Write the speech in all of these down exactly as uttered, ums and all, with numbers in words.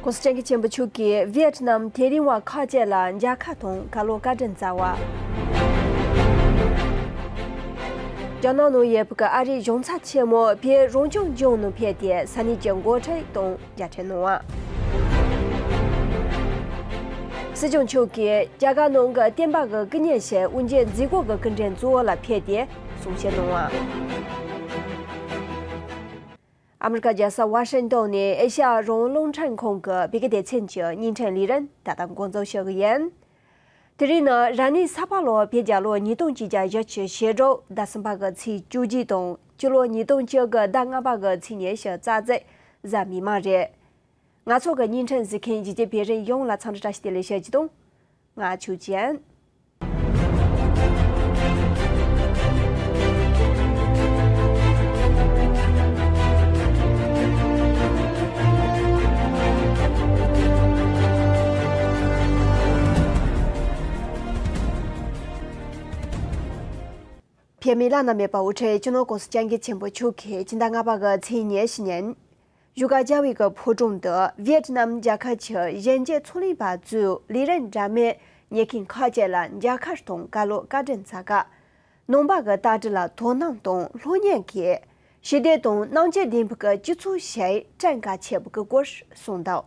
༸གོང་ས་༸སྐྱབས་མགོན་ཆེན་པོ་མཆོག་གིས་ཝི་ཡེད་ནམ་དེ་རིང་བ་ཁག་བཅས་ལ་མཇལ་ཁ་དང་བཀའ་སློབ་བཀའ་དྲིན་སྩལ་བ། རྒྱ་ནག་ནང་ཡོད་པའི་ཨ་རིའི་གཞུང་ཚབ་ཆེན་མོ་བོད་རང་སྐྱོང་ལྗོངས་ནང་ཕེབས་ཏེ་ས་གནས་ཀྱི་འགོ་ཁྲིད་དང་མཇལ་འཕྲད་གནང་བ། སྲིད་སྐྱོང་མཆོག་གིས་རྒྱ་གར་ནང་གི་བསྟན་པ་གི་སྐུ་བརྙན་ཞིག་དབུ་འབྱེད་མཛད་སྒོ་གི་སྐུ་མགྲོན་གཙོ་བོ་ལ་ཕེབས་ཏེ་གསུང་བཤད་གནང་བ། ཨ་མི་རི་ཀ་རྒྱལ་ས་ཝ་ཤིང་ཏོན་ནས་ཨེ་ཤ་ཡ་རང་དབང་རླུང་འཕྲིན་ཁང་གི་བོད་སྐད་སྡེ་ཚན་གྱི་བརྙན་འཕྲིན་ལས་རིམ་ད་ལྟ་འགོ་འཛུགས་ཞུ་གི་ཡིན། དེ་རིང་ནི་རབ་གནས་ས་ཕག་ལོ་བོད་རྒྱལ་ལོ་ཉིས་སྟོང་བཅུ་གྱ་བཞི་ཆུ་ཕྱི་དྲོ་ཟླ་གསུམ་པ་གི་ཚེས་བཅུ་གཅིག་དང་སྤྱི་ལོ་ཉིས་སྟོང་བཅུ་དགུ་ཟླ་ལྔ་པ་གི་ཚེས་ཉི་ཤུ་རྩ་གཅིག་གཟའ་མིག་དམར་རེད། ང་ཚོ་གི་བརྙན་འཕྲིན་གཟིགས་མཁན་གཞིས་བྱེས་བོད་རིགས་ཡོངས་ལ་འཚམས་འདྲི་བཀྲ་ཤིས་བདེ་ལེགས་ཞུ་རྒྱུ་དང་། ང་ཆོས་ཅན། བོད་མི་བླ་ན་མེད་པ་དབུ་ཁྲིད་སྤྱི་ནོར་༸གོང་ས་༸སྐྱབས་མགོན་ཆེན་པོ་མཆོག་གིས་སྤྱི་ཟླ་ལྔ་པ་གི་ཚེས་ཉི་ཤུ་ཉིན། བཞུགས་སྒར་རྒྱལ་བའི་གི་ཕོ་བྲང་དུ་ཝི་ཡེད་ནམ་རྒྱལ་ཁབ་ཀྱི་གཞོན་སྐྱེས་ཚོང་ལས་པ་གཙོས་ལས་རིགས་འདྲ་མིན་གཉེར་མཁན་ཁག་ཅིག་ལ་མཇལ་ཁ་དང་བཀའ་སློབ་བཀའ་དྲིན་སྩལ་སྐབས། ནང་པ་གི་ལྟ་གྲུབ་ལ་དོ་སྣང་དང་སློབ་གཉེར་གྱིས་ཞི་བདེ་དང་རྣམ་དཔྱོད་ལྡན་པའི་གི་སྤྱི་ཚོགས་ཤིག་བསྐྲུན་གལ་ཆེ་བའི་གི་སྐོར་གསུངས་འདུག་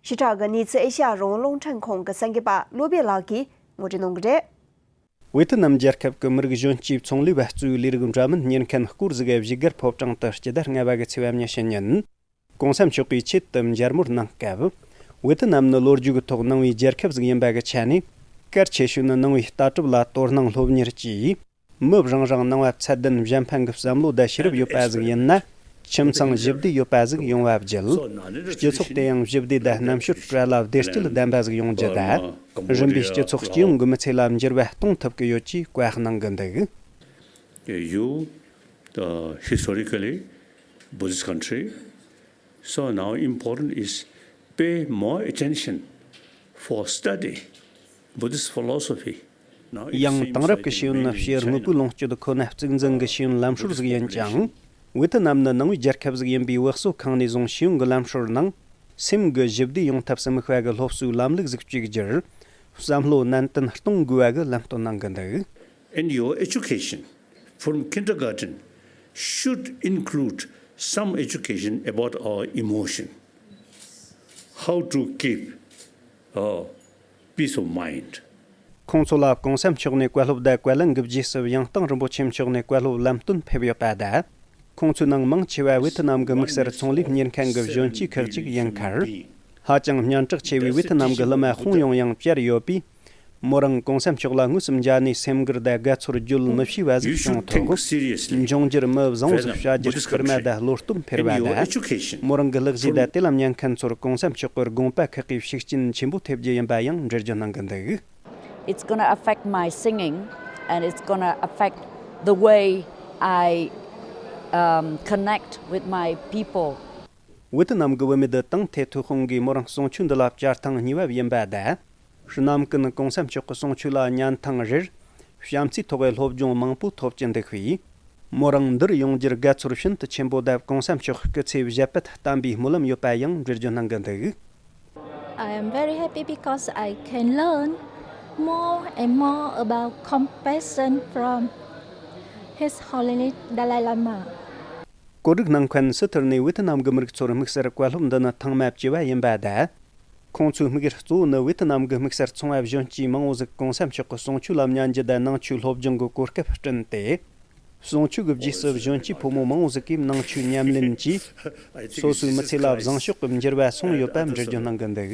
ཕྱི་དྲགས་ཀྱི་གནས་ཚུལ་ཨེ་ཤ་ཡ་རང་དབང་རླུང་འཕྲིན་ཁང་གི་གསར་འགོད་པ་བློ་བྷེ་ལགས་ཀྱིས་ངོ་སྤྲོད་གནང་གི་རེད། ཝེ་ཐི་ནམ་རྒྱལ་ཁབ་ཀྱི་མི་རིགས་གཞོན་སྐྱེས་ཚོང་ལས་པ་གཙོས་ལས་རིགས་འདྲ་མིན་གཉེར་མཁན་སྐོར་ཟིག་གིས་བཞུགས་སྒར་ཕོ་བྲང་དུ་སྤྱི་ཟླ་ལྔ་པ་གི་ཚེས་པ་ཉི་ཤུ་ཉིན། ༸གོང་ས་མཆོག་གིས་ཆེད་དུ་མཇལ་མོལ་གནང་སྐབས། ཝེ་ཐི་ནམ་ནི་ལོ་རྒྱུས་ཀྱི་ཐོག་ནང་པའི་རྒྱལ་ཁབ་ཟིག་ཡིན་པ་གི་ཆ་ནས། གལ་ཆེ་ཤོས་ནི་ནང་པའི་ལྟ་གྲུབ་ལ་དོ་སྣང་སློབ་གཉེར་གྱིས། མི་རང་རང་ནང་པ་ཚད་ལྡན་གཞན་ཕན་གྱི་བསམ་བློ་དང་ཤེས་རབ་ཡོད་པ་ཟིག་ཡིན་ན། ཁྱིམ་ཚང་ཞི་བདེ་ཡོད་པ་ཟིག་ཡོང་བ་བརྒྱུད། སྤྱི་ཚོགས་དེ་ཡང་ཞི་བདེ་དང་རྣམ་དཔྱོད་བྲལ་ལ་བདེ་སྐྱིད་ལྡན་པ་ཟིག་ཡོང་རྒྱུ་དང་། རིམ་པས་སྤྱི་ཚོགས་སྤྱི་ཡོངས་ཀྱི་མི་ཚེ་ལ་འགྱུར་བ་གཏོང་ཐུབ་ཀྱི་ཡོད་ཅེས་བཀའ་གནང་གི་འདུག You, uh, historically, Buddhist country, so now important is pay more attention for study Buddhist philosophy. Now it ཡང་དེང་རབས་ཀྱི་ཤེས་ཡོན་ནི་ཕྱིའི་དངོས་པོའི་ལོངས་སྤྱོད་ཁོ་ན་གཙིགས་འཛིན་གྱི་ཤེས་ཡོན་ལམ་སྲོལ་ཟིག་ཡིན་ཀྱང་། ཝེ་ཐི་ནམ་ནི་ནང་པའི་རྒྱལ་ཁབ་ཟིག་ཡིན་པའི་བག་གསོ་ཁང་ནས་བཟུང་ཤེས་ཡོན་གྱི་ལམ་སྲོལ་ནང་། སེམས་ཀྱི་ཞི་བདེ་ཡོང་ཐབས་སུ་དམིགས་པ་གི་སློབ་གསོའི་ལམ་ལུགས་ཟིག་གཅིག་གྱུར། བསམ་བློ་ནན་ཏན་གཏོང་དགོས་པ་གི་ལམ་སྟོན་གནང་གི་འདུག And your education from kindergarten should include some education about our emotion. How to keep, uh, peace of mind. ཁོང་ཚོ་ལ་༸གོང་ས་མཆོག་ནས་བཀའ་སློབ་དང་བཀའ་ལན་གྱི་རྗེས་སུ་ཡང་སྟེང་རིན་པོ་ཆེ་མཆོག་ནས་བཀའ་སློབ་ལམ་སྟོན་ཕེབས་ཡོད་པ་དང་། ཁོང་ཚོའི་ནང་མང་ཆེ་བ་ཝེ་ཐི་ནམ་གྱི་དམིགས་བསལ་ཚོང་ལས་གཉེར་མཁན་གྱི་གཞོན་སྐྱེས་ཁག་ཅིག་ཡིན་ཁར། ཧ་ཅང་སྙན་གྲགས་ཆེ་བའི་ཝེ་ཐི་ནམ་གྱི་གླུ་མ་ཧུང་ཡོང་ཡང་བཅར་ཡོད་པས། མོ་རང་༸གོང་ས་མཆོག་ལ་དངོས་སུ་མཇལ་ནས་སེམས་འགུལ་དང་དགའ་ཚོར་བརྗོད་མི་ཤེས་པ་ཟིག་བྱུང་ཐུབ། འབྱུང་འགྱུར་མི་བཟང་ཟིག་བྱ་རྒྱུར་སྐུལ་མ་དང་བློ་སྟོབས་འཕེལ་བ་དང་། མོ་རང་གི་གླུ་གཞས་དང་དེ་ལ་ཉན་མཁན་ཚོར་༸གོང་ས་མཆོག་གི་དགོངས་པ་ཁག་གི་ཤུགས་རྐྱེན་ཆེན་པོ་ཐེབས་རྒྱུ་ཡིན་པ་ཡང་འགྲེལ་བརྗོད་གནང་གི་འདུག It's gonna affect my singing and it's gonna affect the way I, um, connect with my people. ཝེ་ཐི་ནམ་གྱི་བུད་མེད་དང་ཐའེ་ཐོན་ཁུངས་ཀྱིས་མོ་རང་གསུང་ཆོས་འདི་ལ་བཅར་ཐེངས་གཉིས་པ་ཡིན་པ་དང་། གནམ་ཀུན་༸གོང་ས་མཆོག་གི་གསུང་ཆོས་ལ་ཉན་ཐེངས་རེར་བྱམས་བརྩེའི་ཐོག་གི་སློབ་སྦྱོང་མང་པོ་ཐོབ་ཀྱི་འདུག་པས། མོ་རང་འདིར་ཡོང་རྒྱུར་དགའ་ཚོར་ཤིན་ཏུ་ཆེན་པོ་དང་༸གོང་ས་མཆོག་སྐུ་ཚེ་ཞབས་པད་བརྟན་པའི་སྨོན་ལམ་ཡོད་པ་ཡང་འགྲེལ་བརྗོད་གནང་གི་འདུག I am very happy because I can learn more and more about compassion from His Holiness Dalai Lama. བཀོད་སྒྲིག་གནང་མཁན་སི་ཐིར་ནས་ཝེ་ཐི་ནམ་གྱི་མི་རིགས་ཚོར་དམིགས་བསལ་བཀའ་སློབ་འདི་ནི་ཐེངས་མ་བཅུ་པ་ཡིན་པ་དང་། ཁོང་ཚོའི་དམིགས་ཡུལ་གཙོ་བོ་ནི་ཝེ་ཐི་ནམ་གྱི་དམིགས་བསལ་ཚོང་པ་གཞོན་སྐྱེས་མང་བོ་ཟིག་༸གོང་ས་མཆོག་གི་གསུང་ཆོས་ལ་ཉན་རྒྱུ་དང་ནང་ཆོས་སློབ་སྦྱོང་གི་གོ་སྐབས་བསྐྲུན་ཏེ། གསུང་ཆོས་ཀྱི་རྗེས་སུ་གཞོན་སྐྱེས་ཕོ་མོ་མང་བོ་ཟིག་གིས་ནང་ཆོས་ཉམས་ལེན་གྱིས་སོ་སོའི་མི་ཚེ་ལ་བཟང་ཕྱོགས་ཀྱི་འགྱུར་བ་སོང་ཡོད་པ་འགྲེལ་བརྗོད་གནང་གི་འདུག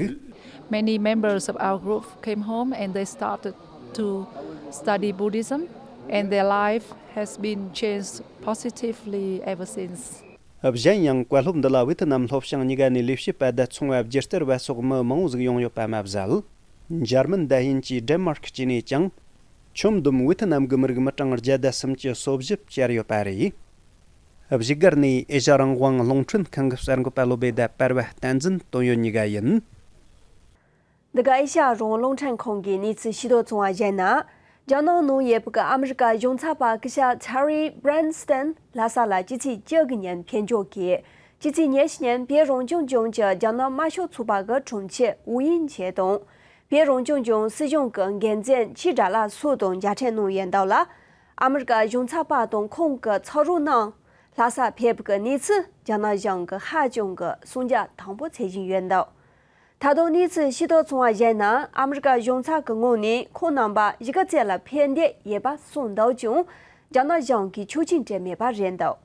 Many members of our group came home and they started to study Buddhism and their life has been changed positively ever since. གཞན་ཡང་བཀའ་སློབ་འདི་ལ་ཝེ་ཐི་ནམ་སློབ་ཞིང་གཉིས་ཀ་ནས་ལས་བྱེད་པ་དང་ཚོང་པ་སྒྱུ་རྩལ་བ་སོགས་མི་མང་བོ་ཟིག་ཡོང་ཡོད་པ་མ་ཟད། འཇར་མན་དང་དབྱིན་ཇི་ཌེན་མཱརཀ་བཅས་ནས་ཀྱང་ཁྱོན་བསྡོམས་ཝེ་ཐི་ནམ་གྱི་མི་རིགས་མི་གྲངས་བརྒྱ་དང་སུམ་ཅུ་སོ་བཞི་བཅར་ཡོད་པ་རེད། བཞུགས་སྒར་ནས་ཨེ་ཤ་རང་དབང་རླུང་འཕྲིན་ཁང་གི་གསར་འགོད་པ་བློ་བྷེ་དང་པར་བ་བསྟན་འཛིན་དོན་ཡོད་གཉིས་ཀ་ཡིན། འདི་ག་ཨེ་ཤ་ཡ་རང་དབང་རླུང་འཕྲིན་ཁང་གི་གནས་ཚུལ་ཕྱིར་སློག་བྱུང་བ་བཞིན་ན། རྒྱ་ནག་ནང་ཡོད་པའི་ཨ་མི་རི་ཀ་གཞུང་ཚབ་པ་སྐུ་ཞབས་ཆར་ལི་བྷི་རན་སི་ཏན་ལྷ་ས་ལ་སྤྱི་ཚེས་བཅུ་དགུ་ཉིན་ཕེབས་འབྱོར་གྱིས་ ཕྱི་ཚེས་ཉི་ཤུ་ཉིན་བོད་རང་སྐྱོང་ལྗོངས་ཀྱི་རྒྱ་ནག་དམར་ཤོག་ཚོགས་པ་གི་དྲུང་ཆེ་ཝུའུ་དབྱིང་ཇེ་དང་། བོད་རང་སྐྱོང་ལྗོངས་སྲིད་གཞུང་གི་འགན་འཛིན་ཆི་ཌ་ལ་སོགས་དང་མཇལ་འཕྲད་གནང་ཡོད་འདུག་ལ། ཨ་མི་རི་ཀ་གཞུང་ཚབ་པ་དང་ཁོང་གི་ཚབ་རོགས་རྣམས་ལྷ་ས་ཕེབས་པའི་གནས་ཚུལ་རྒྱ་ནག་གཞུང་གིས་ཧ་ཅང་གི་གསུང་རྒྱ་དྭངས་པོ་འཚོལ་བཞིན་ཡོད་འདུག་ད་དུང་གནས་ཚུལ་ཤེས་རྟོགས་བྱུང་བར་གཞིགས་ན། ཨ་མི་རི་ཀ་གཞུང་ཚབ་ཀྱི་ངོས་ནས་ཁོང་རྣམ་པ་གཞིས་ཀ་རྩེ་ལ་ཕེབས་འདོད་ཡོད་པ་གསུངས་འདུག་ཀྱང་། རྒྱ་ནག་གཞུང་གིས་ཆོག་མཆན་སྤྲད་མེད་པ་རེད་འདུག་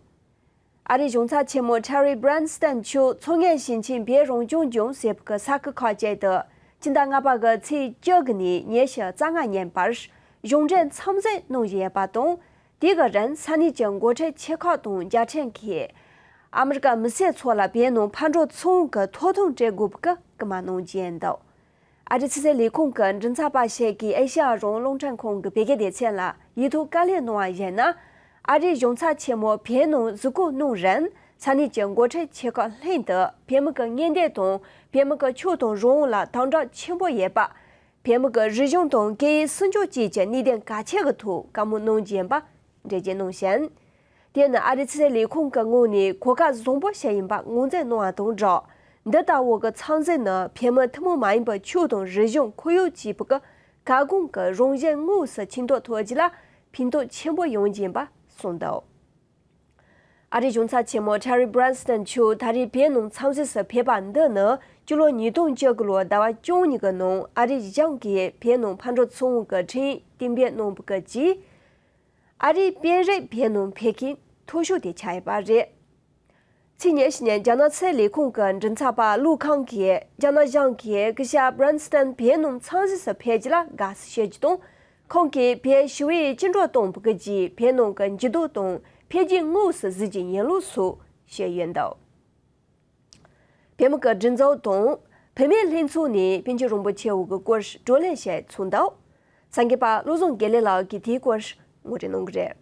ཨ་རིའི་གཞུང་ཚབ་ཆེན་མོ་ཊེ་རི་བྷི་རན་སྟན་མཆོག་མཚོ་སྔོན་ཞིང་ཆེན་བོད་རང་སྐྱོང་ལྗོངས་ཟེར་བའི་ས་ཁུལ་ཁག་ཅིག་ཏུ་སྤྱི་ཟླ་ལྔ་པ་གི་ཚེས་བཅུ་དགུ་ནས་ཉི་ཤུ་རྩ་ལྔ་ཉིན་བར་གཞུང་འབྲེལ་འཚམས་གཟིགས་གནང་བཞིན་ཡོད་པ་དང་། དེ་གི་རིང་ས་གནས་ཀྱི་འགོ་ཁྲིད་ཆེ་ཁག་དང་མཇལ་འཕྲད་ཀྱིས་ཨ་མི་རི་ཀ་མི་སེར་ཚོ་ལ་བོད་ནང་ཕར་འགྲོ་ཚུར་འོང་གི་ཐོབ་ཐང་སྤྲད་དགོས་པའི་སྐུལ་མ་གནང་རྒྱུ་ཡིན་འདུག་ཨ་རིའི་ཕྱི་སྲིད་ལས་ཁུངས་ཀྱི་མགྲིན་ཚབ་པ་ཞིག་གིས་ཨེ་ཤ་ཡ་རང་དབང་རླུང་འཕྲིན་ཁང་གི་བོད་སྐད་སྡེ་ཚན་ལ་ཡིག་ཐོག་བཀའ་ལན་གནང་བར་གཞིགས་ན། ཨ་རིའི་གཞུང་ཚབ་ཆེན་མོ་བོད་ནང་གཟིགས་སྐོར་གནང་རིང་ས་གནས་ཀྱི་འགོ་ཁྲིད་ཆེ་ཁག་ལྷན་དུ་བོད་མི་གི་མངོན་འདོད་དང་བོད་མི་གི་ཆོས་དང་རང་དབང་ལ་དམ་དྲག་ཆེན་པོ་ཡོད་པ། བོད་མི་གི་རིག་གཞུང་དང་སྐད་ཡིག་སྲུང་སྐྱོབ་བཅས་ཀྱི་གནད་དོན་གལ་ཆེ་གི་ཐོག་བཀའ་མོལ་གནང་རྒྱུ་ཡིན་པ་འགྲེལ་བརྗོད་གནང་ཞིང་། དེ་ནི་ཨ་རིའི་ཕྱི་སྲིད་ལས་ཁུངས་ཀྱི་ངོས་ནས་གོ་སྐབས་བཟང་པོ་ཞིག་ཡིན་པ་ངོས་འཛིན་གནང་བ་དང་སྦྲགས། འདི་ལྟ་བུ་གི་འཚམས་གཟིགས་ནི་བོད་མི་ཐུན་མོང་མ་ཡིན་པའི་ཆོས་དང་རིག་གཞུང་ཁོར་ཡུག་བཅས་པའི་གི་གལ་འགངས་ཀྱི་རང་བཞིན་དངོས་སུ་མཁྱེན་རྟོགས་ཐོབ་རྒྱུ་ལ་ཕན་ཐོགས་ཆེན་པོ་ཡོང་རྒྱུ་ཡིན་པ་གསུངས་འདུག་ཨ་རིའི་གཞུང་ཚབ་ཆེན་མོ་ཊེ་རི་བྷི་རན་སྟན་མཆོག་ད་རེས་བོད་ནང་འཚམས་གཟིགས་སུ་ཕེབས་པ་འདི་ནི་སྤྱི་ལོ་ཉིས་སྟོང་བཅུ་དགུ་ལོའི་ཟླ་བ་བཅུ་གཉིས་ཀྱི་ནང་ཨ་རིའི་གཞུང་གིས་བོད་ནང་ཕར་འགྲོ་ཚུར་འོང་གི་ཁྲིམས་གཏན་འབེབས་གནང་བའི་གི་རྗེས། ཨ་རིའི་དཔོན་རིགས་བོད་ནང་ཕེབས་མཁན་མཐོ་ཤོས་དེ་ཆགས་ཡོད་པ་རེད། ཚེས་ཉི་ཤུ་ཉིན་རྒྱ་ནག་ཕྱི་སྲིད་ལས་ཁུངས་ཀྱི་མགྲིན་ཚབ་པ་ལུའུ་ཁང་གིས་རྒྱ་ནག་གཞུང་གིས་སྐུ་ཞབས་བྷི་རན་སྟན་བོད་ནང་འཚམས་གཟིགས་སུ་ཕེབས་རྒྱུ་ལ་དགའ་བསུ་ཞུ་རྒྱུ་དང་། ཁོང་གིས་བོད་ཞི་བའི་བཅིངས་འགྲོལ་བཏང་བའི་རྗེས་བོད་ནང་གི་འགྱུར་ལྡོག་དང་འཕེལ་རྒྱས་དངོས་སུ་གཟིགས་རྒྱུ་ཡིན་ལུགས་སོགས་བཤད་ཡོད་འདུག་བོད་མི་གི་སྒྲིག་འཛུགས་དང་བུད་མེད་ལྷན་ཚོགས་ནས་པཎ་ཆེན་རིན་པོ་ཆེ་འོག་གི་སྐོར་བགྲོ་གླེང་བྱས་ཚུགས་འདུག་གསར་འགོད་པ་བློ་བཟང་དགེ་ལེགས་ལགས་ཀྱིས་དེའི་སྐོར་ངོ་སྤྲོད་གནང་གི་རེད།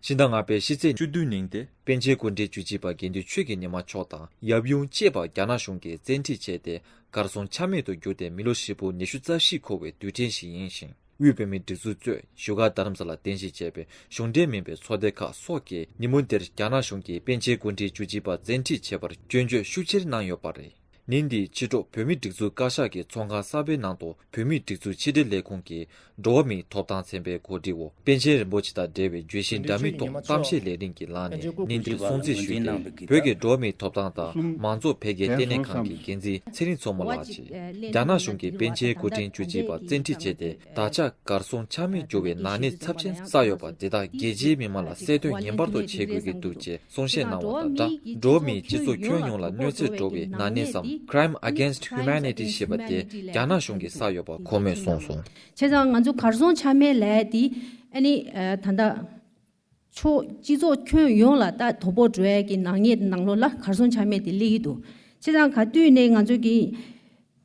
ཕྱི་ཟླ་ལྔ་པའི་ཕྱི་ཚེས་བཅུ་བདུན་ཉིན་ཏེ་པཎ་ཆེན་སྐུ་ཕྲེང་བཅུ་གཅིག་པ་དགེ་འདུན་ཆོས་ཀྱི་ཉི་མ་མཆོག་དང་ཡབ་ཡུམ་བཅས་པ་རྒྱ་ནག་གཞུང་གིས་བཙན་ཁྲིད་བྱས་ཏེ་གར་སོང་ཆ་མེད་དུ་གྱུར་ཏེ་མི་ལོ་ཧྲིལ་པོ་ཉི་ཤུ་རྩ་བཞི་འཁོར་བའི་དུས་དྲན་ཞིག་ཡིན་ཞིང་། དབུས་བོད་མིའི་སྒྲིག་འཛུགས་གཙོས་བཞུགས་སྒར་རྡ་རམ་ས་ལ་རྟེན་གཞི་བྱས་པའི་གཞུང་འབྲེལ་མིན་པའི་ཚོགས་སྡེ་ཁག་སོགས་ཀྱིས་ཉིན་མོ་འདིར་རྒྱ་ནག་གཞུང་གིས་པཎ་ཆེན་སྐུ་ཕྲེང་བཅུ་གཅིག་པ་བཙན་ཁྲིད་བྱས་པར་སྐྱོན་བརྗོད་ཤུགས་ཆེར་གནང་ཡོད་པ་རེད། ཉིན་འདིའི་ཕྱི་དྲོ་བོད་མིའི་སྒྲིག་འཛུགས་བཀའ་ཤག་གི་ཚོགས་ཁང་གསར་པའི་ནང་དུ་བོད་མིའི་སྒྲིག་འཛུགས་ཕྱི་དྲིལ་ལས་ཁུངས་ཀྱི་འགྲོ་བ་མིའི་ཐོབ་ཐང་ཚན་པའི་གོ་སྒྲིག་འོག་པཎ་ཆེན་རིན་པོ་ཆེ་དང་འབྲེལ་བའི་བརྗོད་གཞི་འདྲ་མིན་ཐོག་གཏམ་བཤད་ལས་རིམ་གྱི་ལམ་ནས་ཉིན་འདིར་སྲུང་བརྩི་ཞུས་ཏེ། བོད་ཀྱི་འགྲོ་བ་མིའི་ཐོབ་ཐང་དང་མང་གཙོ་འཕེལ་རྒྱས་ལྟེ་གནས་ཁང་གི་འགན་འཛིན་ཚེ་རིང་མཚོ་མོ་ལགས་ཀྱིས། རྒྱ་ནག་གཞུང་གིས་པཎ་ཆེན་སྐུ་ཕྲེང་བཅུ་གཅིག་པ་བཙན་ཁྲིད་བྱས་ཏེ། ད་ཆ་གར་སོང་ཆ་མེད་འགྱུར་བའི་ནག་ཉེས་ཚབས་ཆེན་བསགས་ཡོད་པ་དེ་དག་རྒྱལ་སྤྱིའི་མི་མང་ལ་གསལ་སྟོན་ངེས་པར་དུ་བྱེད་དགོས་ཀྱི་འདུག་ཅེས་གསུང་བཤད་གནང་བ་དང་སྦྲགས། འགྲོ་བ་མིའི་སྤྱི་ཚོགས་ཁྱོན་ཡོངས་ལ་གནོད་འཚེ་འགྲོ་བའི་ནག་ཉེས་སམ། Crime Against Humanity ཞེས་པ་དེ་རྒྱ་ནག་གཞུང་གིས་བསགས་ཡོད་པ་ཁོ་མོས་གསུངས་སོང་། བྱས་ཙང་ང་ཚོ་གར་སོང་ཆ་མེད་ལབ་དེ་ཨ་ནི་ད་ལྟ་ཕྱོགས་སྤྱི་ཚོགས་ཁྱོན་ཡོངས་ལ་ད་དོ་ཕོག་འགྲོ་ཡ་གི་ནག་ཉེས་ནང་ལོགས་ལ་གར་སོང་ཆ་མེད་དེ་སླེབས་ཀྱི་འདུག་བྱས་ཙང་ག་དུས་ནས་ང་ཚོ་གི་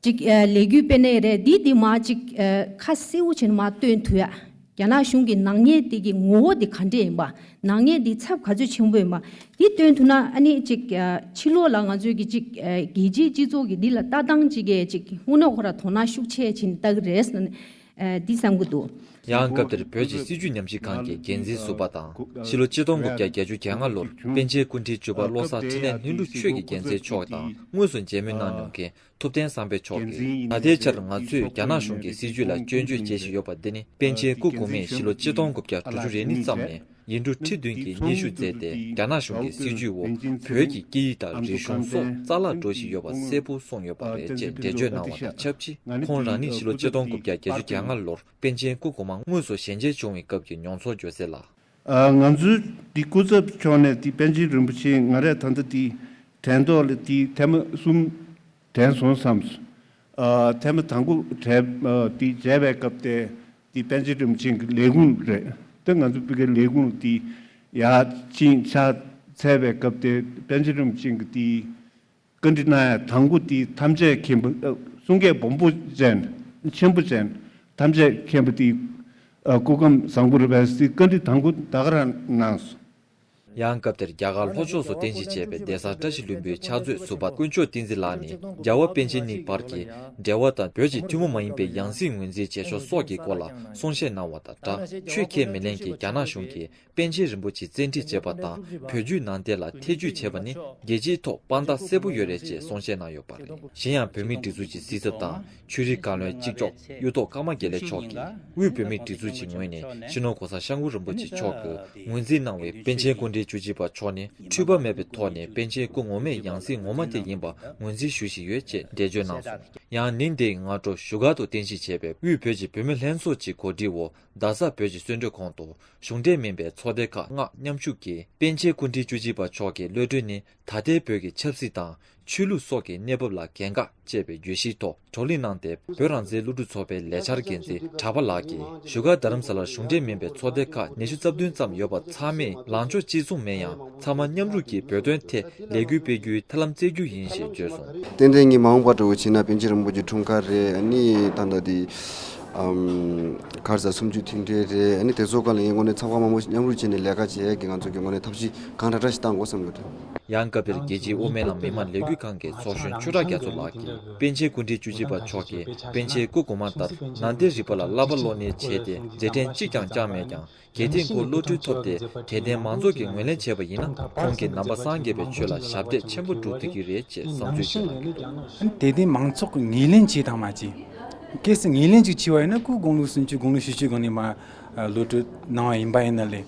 ཅིག་ཨ་ལས་འགུལ་སྤེལ་ནའི་རེད། འདི་འདི་མར་ཅིག་ཨ་ཁ་གསལ་པོ་བྱས་ནས་མར་སྟོན་ཐུབ་ཡ། རྒྱ་ནག་གཞུང་གི་ནག་ཉེས་དེ་གི་ངོ་བོ་དེ་ག་འདྲས་ཡིན་པ། ནག་ཉེས་འདི་ཚབས་ག་ཚོད་ཆེན་པོ་ཡིན་པ། འདི་སྟོན་ཐུབ་ན་ཨ་ནི་ཅིག་ཨ་ཕྱི་ལོགས་ལ་ང་ཚོའི་གི་ཅིག་ཨ་རྒྱལ་སྤྱིའི་སྤྱི་ཚོགས་ཀྱི་འདི་ལ་ལྟ་སྟངས་ཅིག་གི་ཅིག་དངོས་གནས་ཁོ་ར་དོ་སྣང་ཤུགས་ཆེ་བྱས་ནས་ལྟ་གི་རེད་ཟེར་ནས་ཨ་འདི་བསམ་གི་འདུག་ཡང་སྐབས་དེར་བོད་ཀྱི་སྲིད་བྱུས་ཉམས་ཞིབ་ཁང་གི་འགན་འཛིན་ཟུར་པ་དང་། ཕྱི་ལོ་ཆིག་སྟོང་དགུ་བརྒྱ་བརྒྱད་ཅུ་གྱ་ལྔ་ལོར་པཎ་ཆེན་སྐུ་ཕྲེང་བཅུ་པ་བློ་བཟང་འཕྲིན་ལས་ལྷུན་གྲུབ་ཆོས་ཀྱི་རྒྱལ་མཚན་མཆོག་དང་དངོས་སུ་མཇལ་མོལ་གནང་མྱོང་མཁན་ཐུབ་བསྟན་བསམ་འཕེལ་མཆོག་གིས། ད་ལྟའི་ཆར་ང་ཚོས་རྒྱ་ནག་གཞུང་གི་སྲིད་བྱུས་ལ་སྐྱོན་བརྗོད་བྱེད་བཞིན་ཡོད་པ་འདི་ནི། པཎ་ཆེན་སྐུ་གོང་མས་ཕྱི་ལོ་ཆིག་སྟོང་དགུ་བརྒྱ་དྲུག་ཅུ་རེ་གཉིས་ཙམ་ནས་ཡིག་འབྲུ་ཁྲི་བདུན་གྱི་སྙན་ཞུ་མཛད་དེ། རྒྱ་ནག་གཞུང་གི་སྲིད་བྱུས་འོག་བོད་ཀྱི་སྐད་ཡིག་དང་རིག་གཞུང་སོགས་རྩ་བརླག་འགྲོ་བཞིན་ཡོད་པ་གསལ་པོ་གསུངས་ཡོད་པ་རེད་ཅེས་འགྲེལ་བརྗོད་གནང་བ་དང་ཆབས་ཅིག་ཁོང་རང་ཉིད་ཕྱི་ལོ་ཆིག་སྟོང་དགུ་བརྒྱ་བརྒྱད་ཅུ་གྱ་ལྔ་ལོར་པཎ་ཆེན་སྐུ་གོང་མ་དངོས་སུ་ཞལ་མཇལ་བྱུང་བའི་སྐབས་ཀྱི་མྱོང་ཚོར་བརྗོད་གསལ་ལ། ཨ་ང་ཚོའི་འདི་སྐུ་ཚབ་ཕྱོགས་ནས་འདི་པཎ་ཆེན་རིན་པོ་ཆེ་ང་རས་ད་ལྟ་འདི་དྲན་ཐོག་ལ་འདི་ཐེངས་མ་གསུམ་དྲན་སོང་བསམ་སོང་། ཨ་ཐེངས་མ་དང་པོ་དྲན་ཨ་འདི་མཇལ་བའི་སྐབས་དེ་འདི་པཎ་ཆེན་རིན་པོ་ཆེ་གི་ལས་ཁུངས་རེད། ད་ང་ཚོ་བོད་ཀྱི་ལས་ཁུངས་འདི་ཡར་ཕྱིན་ཕྱག་འཚལ་བའི་སྐབས་དེ་པཎ་ཆེན་རིན་པོ་ཆེ་གི་འདི། བཀའ་འདྲི་གནང་ཡ་དང་པོ་དེ་ཐམས་ཅད་མཁྱེན་པ་ཨ་གསུང་སྐད་སྦོམ་པོ་ཅན་ཆེན་པོ་ཅན་ཐམས་ཅད་མཁྱེན་པ་དེ་ཨ་སྐུ་ཁམས་བཟང་པོ་རེད་པས་སི་བཀའ་འདྲི་དང་པོ་ད་ག་རང་གནང་སོང་ ཡང་སྐབས་དེར་རྒྱ་གར་ལྷོ་ཕྱོགས་སུ་རྟེན་གཞི་བྱས་པའི་གདན་ས་བཀྲ་ཤིས་ལྷུན་པོའི་ཕྱག་མཛོད་ཟུར་པ་དཀོན་མཆོག་བསྟན་འཛིན་ལགས་ནས། རྒྱལ་བ་པཎ་ཆེན་གཉིས་བར་གྱི་འབྲེལ་བ་དང་། བོད་ཀྱི་ཐུན་མོང་མ་ཡིན་པའི་ཡང་སྲིད་ངོས་འཛིན་བྱེད་ཕྱོགས་སོགས་ཀྱི་སྐོར་ལ་གསུང་བཤད་གནང་བ་དང་སྦྲགས། ཆོས་ཁས་མི་ལེན་གྱི་རྒྱ་ནག་གཞུང་གིས་པཎ་ཆེན་རིན་པོ་ཆེ་བཙན་ཁྲིད་བྱས་པ་དང་། བོད་བརྒྱུད་ནང་བསྟན་ལ་ཐེ་ཇུས་བྱས་པ་ནི་རྒྱལ་སྤྱིའི་ཐོག་དཔང་རྟགས་གསལ་པོ་ཡོད་རེད་ཅེས་གསུང་བཤད་གནང་ཡོད་པ་རེད། གཞན་ཡང་། བོད་མིའི་སྒྲིག་འཛུགས་ཀྱི་སྲིད་ཚབ་དང་། ཆོས་རིག་བཀའ་བློན་གཅིག་ལྕོགས་གཡུ་ཐོག་ཀརྨ་དགེ་ལེགས་མཆོག་གིས། དབུས་བོད་མིའི་སྒྲིག་འཛུགས་ཀྱི་ངོས་ནས་སྤྱི་ནོར་༸གོང་ས་༸སྐྱབས་མགོན་རིན་པོ་ཆེ་མཆོག་གིས་ངོས་འཛིན་གནང་བའི་པཎ་ཆེན་སྐུ་ཕྲེང་བཅུ་གཅིག་པ་མཆོག་ནི་འཁྲུལ་པ་མེད་པའི་ཐོག་ནས་པཎ་ཆེན་སྐུ་ངོ་མའི་ཡང་སྲིད་ངོ་མ་དེ་ཡིན་པ་ངོས་འཛིན་ཞུ་བཞིན་ཡོད་ཅེས་འགྲེལ་བརྗོད་གནང་སོང་། ཡང་ནིང་འདིའི་སྔ་དྲོ་བཞུགས་སྒར་དུ་རྟེན་གཞི་བྱས་པའི་དབུས་བོད་ཀྱི་བུད་མེད་ལྷན་ཚོགས་ཀྱི་གོ་སྒྲིག་འོག་རྡ་ས་བོད་ཀྱི་གསོལ་འདེབས་ཁང་དུ་གཞུང་འབྲེལ་མིན་པའི་ཚོགས་སྡེ་ཁག་ལྔ་མཉམ་ཞུགས་ཀྱིས། པཎ་ཆེན་སྐུ་ཕྲེང་བཅུ་གཅིག་པ་མཆོག་གི་གློད་གྲོལ་ནི་ད་ལྟའི་བོད་ཀྱི་ཆབ་སྲིད་དང་ཆོས་ལུགས་སོགས་ཀྱི་གནས་བབ་ལ་གལ་འགངས་ཅེས་པའི་བརྗོད་གཞིའི་ཐོག་བགྲོ་གླེང་གནང་སྟེ། བོད་རང་བཙན་སློབ་ཕྲུག་ཚོགས་པའི་ལས་འཆར་འགན་འཛིན་གྲགས་པ་ལགས་ཀྱིས། བཞུགས་སྒར་རྡ་རམ་ས་ལར་གཞུང་འབྲེལ་མིན་པའི་ཚོགས་སྡེ་ཁག་ཉི་ཤུ་རྩ་བདུན་ཙམ་ཡོད་པ་ཚང་མས་ལངས་ཕྱོགས་གཅིག་མཚུངས་མིན་ཡང་། ཚང་མ་མཉམ་རུབ་ཀྱིས་བོད་དོན་ཐད་ལས་འགུལ་སྤེལ་རྒྱུའི་ཐབས་ལམ་བཙལ་རྒྱུ་ཡིན་ཞེས་བརྗོད་སོང་། ཏན་ཏན་ངས་མ་འོངས་པ་འདྲ་བོ་བྱས་ན་པཎ་ཆེན་རིན་པོ་ཆེ་འཁྲུངས་སྐར་རེད། ཨ་ནི་ད་ལྟ་དེ་ཨམ་ག་རེ་ཟེར། གསུམ་བཅུའི་མཐུན་འབྲེལ་རེད། ཨ་ནི་དེ་ཚོ་སྒང་ལ་ངས་དངོས་གནས་ཚོགས་ཁག་མང་པོ་མཉམ་རུབ་བྱས་ནས་ལས་ཀ་བྱེད་ཡས་ཀྱི་ང་ཚོ་གི་དངོས་གནས་ཐབས་ཤེས་གང་དྲག་དྲག་ཞིག་བཏང་དགོས་བསམ་གྱི་འདུག། ཡང་སྐབས་དེར་རྒྱལ་སྤྱིའི་དབུ་མའི་ལམ་མི་མང་ལས་འགུལ་ཁང་གི་ཚོགས་གཞོན་ཆོས་གྲགས་རྒྱ་མཚོ་ལགས་ཀྱིས། པཎ་ཆེན་སྐུ་ཕྲེང་བཅུ་གཅིག་པ་མཆོག་གིས་པཎ་ཆེན་སྐུ་གོང་མ་ལྟར་ནང་བསྟན་རིག་པ་ལ་བསླབ་པ་སློབ་གཉེར་བྱས་ཏེ། མཛད་འཕྲིན་གཅིག་ཀྱང་བསྐྱངས་མེད་ཀྱང་། གལ་ཏེ་ཁོ་བློ་གྲོས་ཐོབ་སྟེ་དད་ལྡན་མང་ཚོགས་ཀྱིས་ངོས་ལེན་བྱས་པ་ཡིན་ན། ཁོང་གིས་ནང་པ་སངས་རྒྱས་པའི་ཆོས་ལ་ཞབས་འདེགས་ཆེན་པོ་སྒྲུབ་ཐུབ་ཀྱི་རེད་ཅེས་བསམ་ཚུལ་བརྗོད་གནང་གི་འདུག། དད་ལྡན་མང་ཚོགས་ཀྱིས་ངོས་ལེན་བྱས་དང་མ་བྱས། གལ་སྲིད་ངོས་ལེན་ཅིག་བྱས་པ་ཡིན་ན། ཁོས་དགུང་ལོ་སུམ་ཅུ་དགུང་ལོ་བཞི་བཅུའི་སྒང་ནས་མར་ཨ་བློ་གྲོས་གནང་བ་ཡིན་པ་ཡིན་ན་ལས།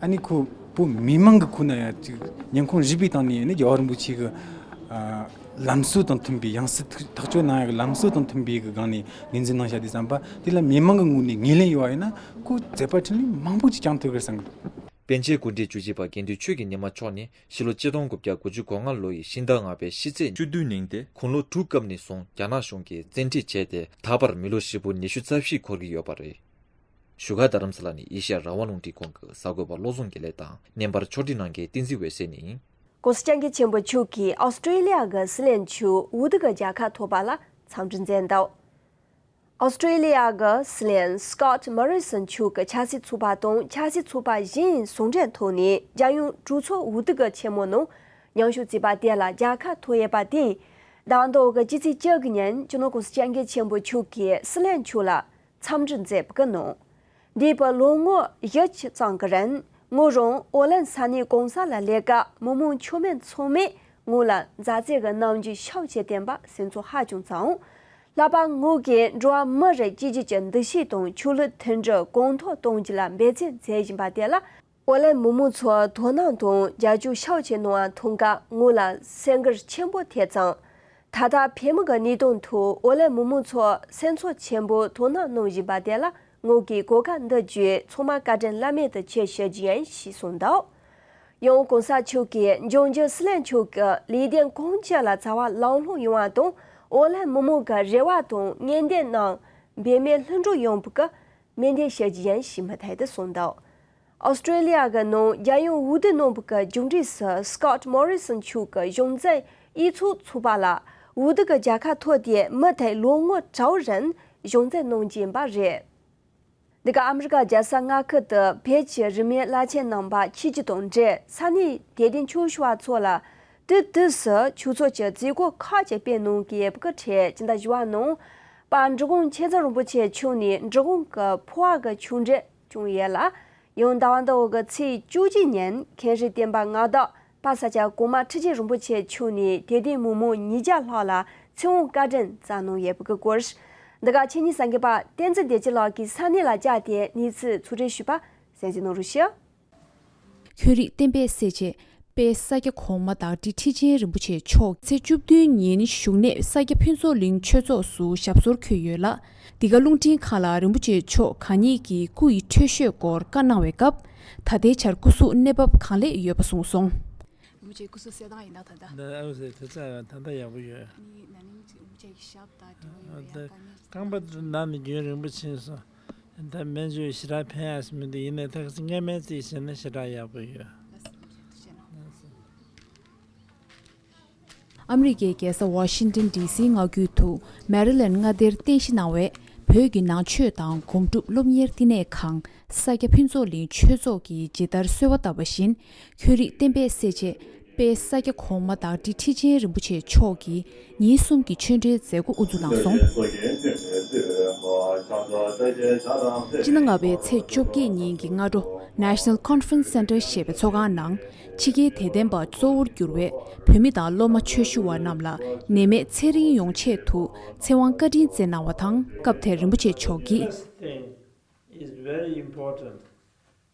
ཨ་ནི་ཁོ་བོད་མི་མང་གི་ཁོ་ན་ཡ་ཅིག་ཉིན་གུང་རིག་པའི་སྟེང་ནས་ནི་རྒྱལ་བ་རིན་པོ་ཆེ་གི་ཨ་ལམ་སྲོལ་དང་མཐུན་པའི། ཡང་སྲིད་ཐག་གཅོད་གནང་ཡག་གི་ལམ་སྲོལ་དང་མཐུན་པའི་གི་སྒང་ནས་ངོས་འཛིན་གནང་བཞག་དུས་ཙམ་པ་དེ་ལ་མི་མང་གི་ངོས་ནས་ངོས་ལེན་ཡོད་པ་ཡིན་ན། ཁོ་མཛད་པ་འཕྲིན་ལས་མང་པོ་ཅིག་བསྐྱངས་ཐུབ་ཀྱི་རེད་བསམ་གི་འདུག། པཎ་ཆེན་སྐུ་ཕྲེང་བཅུ་གཅིག་པ་དགེ་འདུན་ཆོས་ཀྱི་ཉི་མ་མཆོག་ནི་ཕྱི་ལོ་ཆིག་སྟོང་དགུ་བརྒྱ་དགུ་བཅུ་གོ་ལྔ་ལོ་ཡི་ཕྱི་ཟླ་ལྔ་པའི་ཕྱི་ཚེས་བཅུ་བདུན་ཉིན་ཏེ། དགུང་ལོ་དྲུག་སྐབས་ནས་བཟུང་རྒྱ་ནག་གཞུང་གིས་བཙན་ཁྲིད་བྱས་ཏེ། ད་བར་མི་ལོ་ཧྲིལ་པོ་ཉི་ཤུ་རྩ་བཞི་འཁོར་གྱི་ཡོད་པ་རེད། བཞུགས་སྒར་རྡ་རམ་ས་ལ་ནས་ཨེ་ཤེ་ཡ་རང་དབང་རླུང་འཕྲིན་ཁང་གི་གསར་འགོད་པ་བློ་བཟང་དགེ་ལེགས་དང་། བརྙན་པར་ཕྱོགས་སྒྲིག་གནང་མཁན་བསྟན་འཛིན་འོད་ཟེར་ནས་ཡིན། ྋགོང་ས་ྋསྐྱབས་མགོན་ཆེན་པོ་མཆོག་གིས་ཨོ་སི་ཀྲེ་ལི་ཡ་གི་སྲིད་བློན་མཆོག་འུ་ཐུག་གི་མཇལ་ཁ་ཐོབ་པ་ལ་འཚམས་འདྲི་མཛད་འདུག། ཨོ་སི་ཀྲེ་ལི་ཡ་གི་སྲིད་བློན་སི་ཀོཊ་མོ་རི་སོན་མཆོག་གི་ཆབ་སྲིད་ཚོགས་པ་དང་ཆབ་སྲིད་ཚོགས་པ་གཞན་ཟུང་འབྲེལ་ཐོག་ནས། རྒྱལ་ཡོངས་གྲོས་ཚོགས་འུ་ཐུག་གི་ཆེན་མོ་ནང་མཉམ་ཞུགས་བྱས་པ་དེ་ལ་མཇལ་ཁ་ཐོབ་ཡོད་པ་དེས། ཟླ་བ་འདིའི་སྤྱི་ཚེས་བཅུ་དགུ་ཉིན་སྤྱི་ནོར་ྋགོང་ས་ྋསྐྱབས་མགོན་ཆེན་པོ་མཆོག་གིས་སྲིད་བློན་མཆོག་ལ་འཚམས་འདྲི་མཛད་པ་གི་ནང་། འདས་པའི་ལོ་ངོ་བཞི་ཙམ་གྱི་རིང་ངོས་རང་ཨོ་ལན་ས་གནས་གང་ས་ལ་སླེབས་སྐབས། མི་མང་ཆོས་མེད་ཚང་མས་ངོས་ལ་མཛའ་བརྩེ་གི་རྣམ་འགྱུར་ཤུགས་ཆེ་བསྟན་པ་སེམས་ཚོར་ཧ་ཅང་བྱུང་། ལྷག་པར་ངོས་ཀྱིས་འགྲོ་བ་མི་རིགས་གཅིག་གྱུར་གྱི་འདུ་ཤེས་དང་ཆོས་ལུགས་མཐུན་སྒྲིལ་གོང་མཐོར་གཏོང་རྒྱུ་ལ་འབད་བརྩོན་མཛད་བཞིན་པ་དེ་ལ། ཨོ་ལན་མི་མང་ཚོའི་དོ་སྣང་དང་རྒྱབ་སྐྱོར་ཤུགས་ཆེ་གནང་བ་མཐོང་སྐབས། ངོས་ལ་སེམས་འགུལ་ཆེན་པོ་ཐེབས་ཙང་། ད་ལྟ་བོད་མི་གི་གནད་དོན་ཐོག་ཨོ་ལན་མི་མང་ཚོས་སེམས་ཚོར་ཆེན་པོས་དོ་སྣང་གནང་བཞིན་པ་དེ་ལ་ངོས་ཀྱིས་གོ་སྐབས་འདི་བརྒྱུད་ཚང་མར་བཀའ་དྲིན་བླ་མེད་དུ་ཆེ་ཞུ་རྒྱུ་ཡིན་ཞེས་གསུངས་འདུག། ཡང་ྋགོང་ས་མཆོག་གིས་འབྱུང་འགྱུར་སྲིད་བློན་མཆོག་གི་ལས་དོན་གང་ཅི་ལ་བྱ་བ་ལམ་ལྷོང་ཡོང་བ་དང་། ཨོ་ལན་མི་མང་གི་རེ་བ་དང་ངན་འདོད་རྣམས་འབད་མེད་ལྷུན་གྲུབ་ཡོང་བར་གྱི་སྨོན་འདུན་ཞུ་རྒྱུ་ཡིན་ཞེས་མུ་མཐུད་དུ་གསུངས་འདུག། ཨོ་སི་ཀྲེ་ལི་ཡ་གི་ནང་རྒྱལ་ཡོངས་འོས་བསྡུ་གནང་བ་གི་མཇུག་འབྲས་སུ་སི་ཀོཊ་མོ་རི་སོན་མཆོག་གི་གཞུང་འཛིན་གཡུས་ཚོགས་ཚོགས་པ་ལ་འོས་བསྡུ་གི་མཇལ་ཁ་ཐོབ་སྟེ་མུ་མཐུད་ལོ་ངོ་དྲུག་རིང་གཞུང་འཛིན་གནང་རྒྱུ་ཡིན་པ་རེད། འདི་ག་ཨ་མི་རི་ཀ་རྒྱལ་ས་མངའ་ཁུལ་དུ་བོད་ཀྱི་རིས་མེད་བླ་ཆེན་རྣམ་པ་ཆིབས་བསྒྱུར་དང་འབྲེལ། ས་གནས་དད་ལྡན་ཆོས་ཞུ་བ་ཚོ་ལ་དུས་དུས་སུ་ཆོས་ཚོགས་ཀྱི་མཛད་སྒོ་ཁག་ཅིག་སྤེལ་གནང་གི་ཡོད་པ་གི་ཁྲོད། སྤྱི་ཟླ་བཞི་པའི་ནང་པ་འབྲི་གུང་ཆོས་རྩེ་རིན་པོ་ཆེ་མཆོག་ནས་འབྲི་གུང་གི་འཕོ་བ་གི་ཆོས་འབྲེལ་བསྐྱངས་ཡོད་ལ། ཡང་ཟླ་བ་འདིའི་ཚེས་བཅུ་གཅིག་ཉིན་མཁན་ཟུར་བསྟན་པ་མངའ་བདག་པ་ས་སྐྱ་གོང་མ་ཁྲི་ཆེན་རིན་པོ་ཆེ་མཆོག་ནས་དད་ལྡན་མི་མང་ཉིས་བརྒྱ་ལྷག་ལ་ཚེ་དབང་བཀའ་དྲིན་སྩལ་གནང་ཡོད་པ་གི་སྐོར། འདི་ག་ཆེད་གཉེར་གསར་འགོད་པ་བསྟན་འཛིན་བདེ་སྐྱིད་ལགས་ཀྱིས་ས་གནས་ལ་བཅར་ཏེ་གནས་ཚུལ་ཕྱོགས་བསྒྲིགས་ཞུས་པ་གསན་གཟིགས་གནང་རོགས་ཞུ། ཁྱོད་རིག་བསྟན་པའི་གསལ་བྱེད་དཔལ་ས་སྐྱ་གོང་མ་བདག་ཁྲི་ཁྲི་ཆེན་རིན་པོ་ཆེ་མཆོག་ཚེས་བཅུ་བདུན་ཉིན་གཞུག་གནས་ས་སྐྱ་ཕུན་ཚོགས་གླིང་ཆོས་ཚོགས་སུ་ཞབས་སོར་འཁོད་ཡོད་ལ། འདི་ག་རླུང་འཕྲིན་ཁང་ལ་རིན་པོ་ཆེ་མཆོག་གང་ཉིད་ཀྱི་སྐུ་ཡི་འཕྲོད་བཞེས་སྐོར་བཀའ་གནང་བའི་སྐབས། ད་ལྟའི་ཆར་སྐུ་གཟུགས་གནས་བབ་གང་ལེགས་ཡོད་པ་གསུངས་སོང་། རིན་པོ་ཆེ་སྐུ་གཟུགས་གསལ་ཐང་ཡིན་ན་ད་ལྟ། ད་ཨ་ཟེར་དེ་ཚ་ད་ལྟ་ཡག་པོ་ཡོད། ནི་ན་ནིང་ཅིག་རིན་པོ་ཆེ་གི་ཞབས་ད་དེ་ཡོད་ཡ་ད་དཀའ་ངལ། རྐང་པ་ན་ནི་རྒྱུན་རིང་པོ་ཕྱིན་སོང་། ད་སྨན་བཅོས་ཞེ་དྲག་ཕན་ཡག་ཞིག་མི་འདུག། ཡིན་ནའི་ད་ག་ཚོད་སྔས་མའི་རྩིས་བྱས་ན་ཞེ་དྲག་ཡག་པོ་ཡོད། ལགས་སོ། ཐུགས་རྗེ་གནང་། ཨ་མི་རི་ཀའི་རྒྱལ་ས་ཝ་ཤིང་ཏོན་ཌི་སིའི་མངའ་ཁུལ་དུ་མེ་རི་ལེན་མངའ་སྡེར་རྟེན་གཞི་གནང་བའི་ བོད་ཀྱི་ནང་ཆོས་དང་སྒོམ་སྒྲུབ་སློབ་གཉེར་བསྟི་གནས་ཁང་ས་སྐྱ་ཕུན་ཚོགས་གླིང་ཆོས་ཚོགས་ཀྱིས་ཇི་ལྟར་གསོལ་བ་བཏབ་པ་བཞིན། ཁྱོད་རིག་བསྟན་པའི་གསལ་བྱེད་དཔལ་ས་སྐྱ་གོང་མ་བདག་ཁྲི་ཁྲི་ཆེན་རིན་པོ་ཆེ་མཆོག་གིས་ཉིན་གསུམ་གྱི་ཆོས་འབྲེལ་མཛད་སྒོ་དབུ་འཛུགས་གནང་སོང་། སྤྱི་ཟླ་ལྔ་པའི་ཚེས་བཅོ་བརྒྱད་ཉིན་གྱི་སྔ་དྲོ། National Conference Center ཞེས་པའི་ཚོགས་ཁང་ནང་། ཕྱི་རྒྱལ་དད་ལྡན་པ་གཙོ་བོར་གྱུར་བའི་བོད་མི་དང་སློབ་མ་ཆོས་ཞུ་བ་རྣམས་ལ་ནད་མེད་ཚེ་རིང་ཡོང་ཆེད་དུ་ཚེ་དབང་བཀའ་དྲིན་སྩལ་གནང་བ་དང་། སྐབས་དེར་རིན་པོ་ཆེ་མཆོག་གིས། First thing is very important,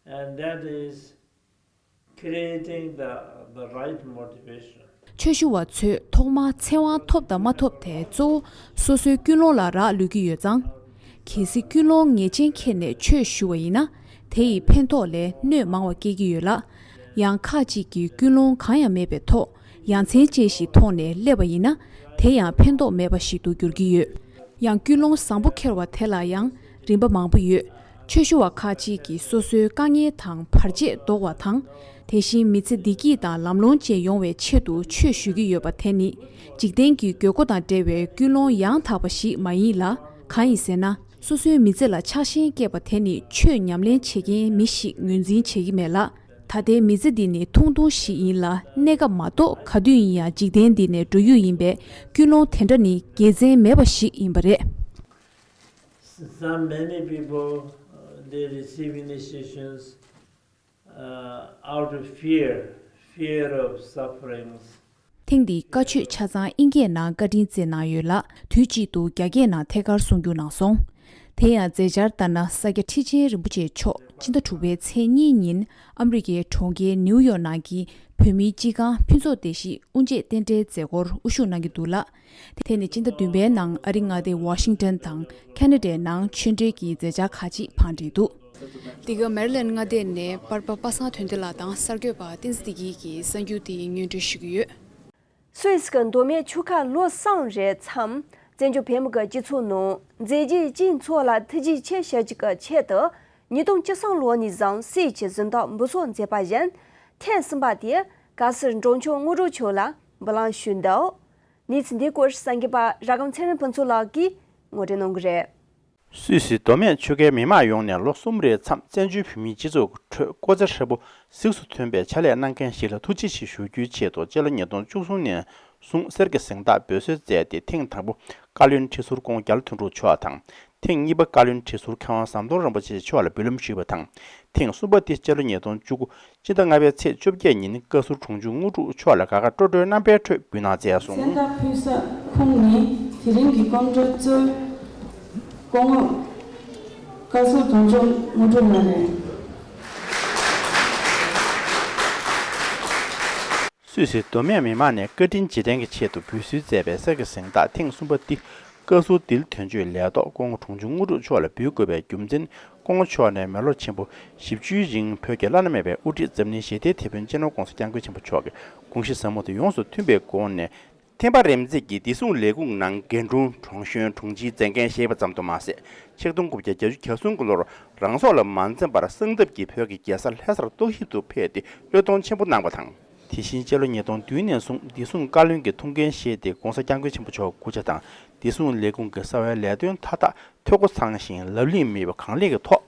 and that is creating the, the right motivation. ཆོས་ཞུ་བ་ཚོས་ཐོག་མར་ཚེ་དབང་ཐོབ་དང་མ་ཐོབ་དེ་གཙོ་བོ་སོ་སོའི་ཀུན་སློང་ལ་རག་ལུས་ཀྱི་ཡོད་ཙང་། གལ་སྲིད་ཀུན་སློང་ངེས་ཅན་འཁྱེར་ནས་ཆོས་ཞུ་བ་ཡིན་ན། དེ་ཡི་ཕན་ཐོགས་ལས་གནོད་མང་བ་སྐྱེལ་གྱི་ཡོད་ལ། ཡང་ཁག་ཅིག་གིས་ཀུན་སློང་གང་ཡང་མེད་པའི་ཐོག་ཡ་མཚན་ཅན་ཞིག་མཐོང་ནས་སླེབས་པ་ཡིན་ན། དེ་ཡང་ཕན་ཐོགས་མེད་པ་ཞིག་ཏུ་འགྱུར་གྱི་ཡོད། ཡང་ཀུན་སློང་བཟང་པོ་འཁྱེར་བ་དེ་ལ་ཡང་རིམ་པ་མང་པོ་ཡོད། ཆོས་ཞུ་བ་ཁག་ཅིག་གིས་སོ་སོའི་དཀའ་ངལ་དང་བར་ཆད་ཟློག་པ་དང་། དེ་བཞིན་མི་ཚེ་བདེ་སྐྱིད་དང་ལམ་ལྷོང་ཅན་ཡོང་བའི་ཆེད་དུ་ཆོས་ཞུ་གི་ཡོད་པ་དེ་ནི། འཇིག་རྟེན་གྱི་དགོས་མཁོ་དང་འབྲེལ་བའི་ཀུན་སློང་ཡང་དག་པ་ཞིག་མ་ཡིན་ལ། གང་ཡིན་ཟེར་ན། སོ་སོའི་མི་ཚེ་ལ་ཆགས་ཞེན་སྐྱེས་པ་དེ་ནི་ཆོས་ཉམས་ལེན་བྱེད་མཁན་མི་ཞིག་ངོས་འཛིན་བྱེད་ཀྱི་མེད་ལ། ད་ལྟའི་མི་ཚེ་འདི་ནི་ཐུང་ཐུང་ཞིག་ཡིན་ལ། གནས་སྐབས་མ་གཏོགས་ག་དུས་ཡིན་ཡང་འཇིག་རྟེན་འདི་ནས་འགྲོ་རྒྱུ་ཡིན་པས། ཀུན་སློང་དེ་འདྲ་ནི་དགེ་མཚན་མེད་པ་ཞིག་ཡིན་པ་རེད། Some, many people, uh, they receive initiations, uh, out of fear, fear of sufferings. ཐེངས་འདིའི་བཀའ་ཆོས་ཆ་ཚང་ཨིན་སྐད་ནང་བཀའ་དྲིན་སྩལ་གནང་ཡོད་ལ། དུས་གཅིག་ཏུ་རྒྱ་སྐད་ནང་ཐད་ཀར་གསུང་བསྒྱུར་གནང་སོང་། དེ་ཡང་མཛད་འཆར་ལྟར་ན། ས་སྐྱ་ཁྲི་ཆེན་རིན་པོ་ཆེ་མཆོག་སྤྱི་ཟླ་དྲུག་པའི་ཚེས་གཉིས་ཉིན་ཨ་མི་རི་ཀའི་གྲོང་ཁྱེར་ནིའུ་ཡོག་ནང་གི་བོད་མིའི་སྤྱི་ཁང་ཕུན་ཚོགས་བདེ་སྐྱིད་དབུ་འབྱེད་རྟེན་འབྲེལ་མཛད་སྒོར་དབུ་བཞུགས་གནང་གི་འདུག་ལ། དེ་ནི་སྤྱི་ཟླ་བདུན་པའི་ནང་ཨ་རི་མངའ་སྡེ་ཝ་ཤིང་ཏོན་དང་ཁེ་ན་ཌའི་ནང་ཆོས་འབྲེལ་གྱི་མཛད་འཆར་ཁག་ཅིག་བང་སྒྲིག་འདུག། འདི་ག་མེ་རི་ལེན་མངའ་སྡེ་ནས་པར་པ་པ་སངས་དོན་ལྡན་ལགས་དང་གསར་འགོད་པ་བསྟན་འཛིན་བདེ་སྐྱིད་ཀྱིས་གསར་འགྱུར་འདི་སྙན་སྒྲོན་ཞུ་གི་ཡོད། སུད་སི་གི་མདོ་སྨད་ཆུ་ཁ་ལོ་གསུམ་རེའི་མཚམས་བཙན་བྱོལ་བོད་མི་གི་སྤྱི་ཚོགས་ནང་མཛད་རྗེས་ཅན་ཚོ་ལ་ཐུགས་རྗེ་ཆེ་ཞུ་རྒྱུ་གི་ཆེད་དུ། ཉིས་སྟོང་བཅུ་གསུམ་ལོ་ནས་བཟུང་སྲིད་ཀྱི་གཟེངས་རྟགས་འབུལ་གསོལ་མཛད་པ་བཞིན། ཐེངས་གསུམ་པ་དེ་བཀའ་ཟུར་འབྲོང་ཆུང་དངོས་གྲུབ་མཆོག་ལ་འབུལ་ལམ་ཞུས་འདུག། གནས་ཚུལ་འདིའི་སྐོར་གསར་འགོད་པ་ར་སྒམ་ཚེ་རིང་ཕུན་ཚོགས་ལགས་ཀྱིས་ངོ་སྤྲོད་གནང་གི་རེད། སུད་སི་མདོ་སྨད་ཆུ་ཁའི་མི་མང་ཡོངས་ནས་ལོ་གསུམ་རེའི་མཚམས་བཙན་བྱོལ་བོད་མིའི་སྤྱི་ཚོགས་ཀྱི་ཁྲོད་སྐུ་ཚེ་ཧྲིལ་པོ་གཟིགས་སུ་ཐོན་པའི་ཕྱག་ལས་གནང་མཁན་ཞིག་ལ་ཐུགས་རྗེ་ཆེ་ཞུ་རྒྱུའི་ཆེད་དུ། སྤྱི་ལོ་ཉིས་སྟོང་བཅུ་གསུམ་ནས་བཟུང་གསེར་གྱི་གཟེངས་རྟགས་འབུལ་སྲོལ་མཛད་དེ། ཐེངས་དང་པོ་བཀའ་བློན་ཁྲི་ཟུར་ཀོང་རྒྱལ་དོན་གྲུབ་མཆོག་དང་། ཐེངས་གཉིས་པ་བཀའ་བློན་ཁྲི་ཟུར་མཁས་དབང་ཟམ་གདོང་རིན་པོ་ཆེ་མཆོག་ལ་འབུལ་ལམ་ཞུས་པ་དང་། ཐེངས་གསུམ་པ་དེ་སྤྱི་ལོ་ཉིས་སྟོང་བཅུ་དགུ་སྤྱི་ཟླ་ལྔ་པའི་ཚེས་བཅོ་བརྒྱད་ཉིན་བཀའ་ཟུར་དྲུང་ཆུང་དངོས་གྲུབ་མཆོག་ལ་དགའ་དགའ་སྤྲོ་སྤྲོའི་རྣམ་པའི་ཁྲོད་འབུལ་གནང་མཛད་སོང་། གཟེངས་རྟགས་ཕུལ་ས་ཁོངས་ནི་དེ་རིང་གི་སྐུ་མགྲོན་གཙོ་བོ་སྐུ་ངོ་བཀའ་ཟུར་དོན་གཅོད་དངོས་གྲུབ་ལགས་རེད། སུད་སི་མདོ་སྨད་མི་མང་ནས་བཀའ་དྲིན་རྗེས་དྲན་གྱི་ཆེད་དུ་འབུལ་སྲོལ་མཛད་པའི་གསེར་གྱི་གཟེངས་རྟགས་ཐེངས་གསུམ་པ་འདི། བཀའ་ཟུར་འདིར་དོན་གཅོད་ལས་ཐོག་སྐུ་ངོ་དྲུང་ཆུང་དངོས་གྲུབ་མཆོག་ལ་འབུལ་དགོས་པའི་རྒྱུ་མཚན། སྐུ་ངོ་མཆོག་ནས་མེ་ལོ་ཆེན་པོ་བཞི་བཅུའི་རིང་བོད་ཀྱི་བླ་ན་མེད་པའི་དབུ་ཁྲིད་འཛམ་གླིང་ཞི་བདེའི་དེད་དཔོན་སྤྱི་ནོར་༧གོང་ས་༧སྐྱབས་མགོན་ཆེན་པོ་མཆོག་གི་དགོངས་གཞི་ཟབ་མོ་དང་ཡོངས་སུ་མཐུན་པའི་སྒོ་ནས། ཐེམ་པ་རིམ་འཛེགས་ཀྱིས་བདེ་སྲུང་ལས་ཁུངས་ནང་རྒན་དྲུང་། དྲུང་གཞོན། དྲུང་ཆེའི་མཛད་འགན་བཞེས་པ་ཙམ་དུ་མ་ཟད། ཆིག་སྟོང་དགུ་བརྒྱ་བརྒྱད་ཅུ་གྱ་གསུམ་གྱི་ལོར་རང་སྲོག་ལ་མ་འཛེམས་པར་གསང་སྟབས་ཀྱིས་བོད་ཀྱི་རྒྱལ་ས་ལྷ་སར་རྟོག་ཞིབ་ཏུ་ཕེབས་ཏེ་བློས་གཏོང་ཆེན་པོ་གནང་བ་དང་། དེ་བཞིན་སྤྱི་ལོ་ཉིས་སྟོང་བདུན་ནས་བཟུང་བདེ་སྲུང་བཀའ་བློན་གྱི་ཐུགས་འགན་བཞེས་ཏེ། ༧གོང་ས་༧སྐྱབས་མགོན་ཆེན་པོ་མཆོག་སྐུ་ཕྱྭ་དང་། བདེ་སྲུང་ལས་ཁུངས་ཀྱི་གསང་བའི་ལས་དོན་མཐའ་དག་འཐུས་སྒོ་ཚང་ཞིང་ལབ་གླེང་མེད་པའི་གང་ལེགས་ཀྱི་ཐོག་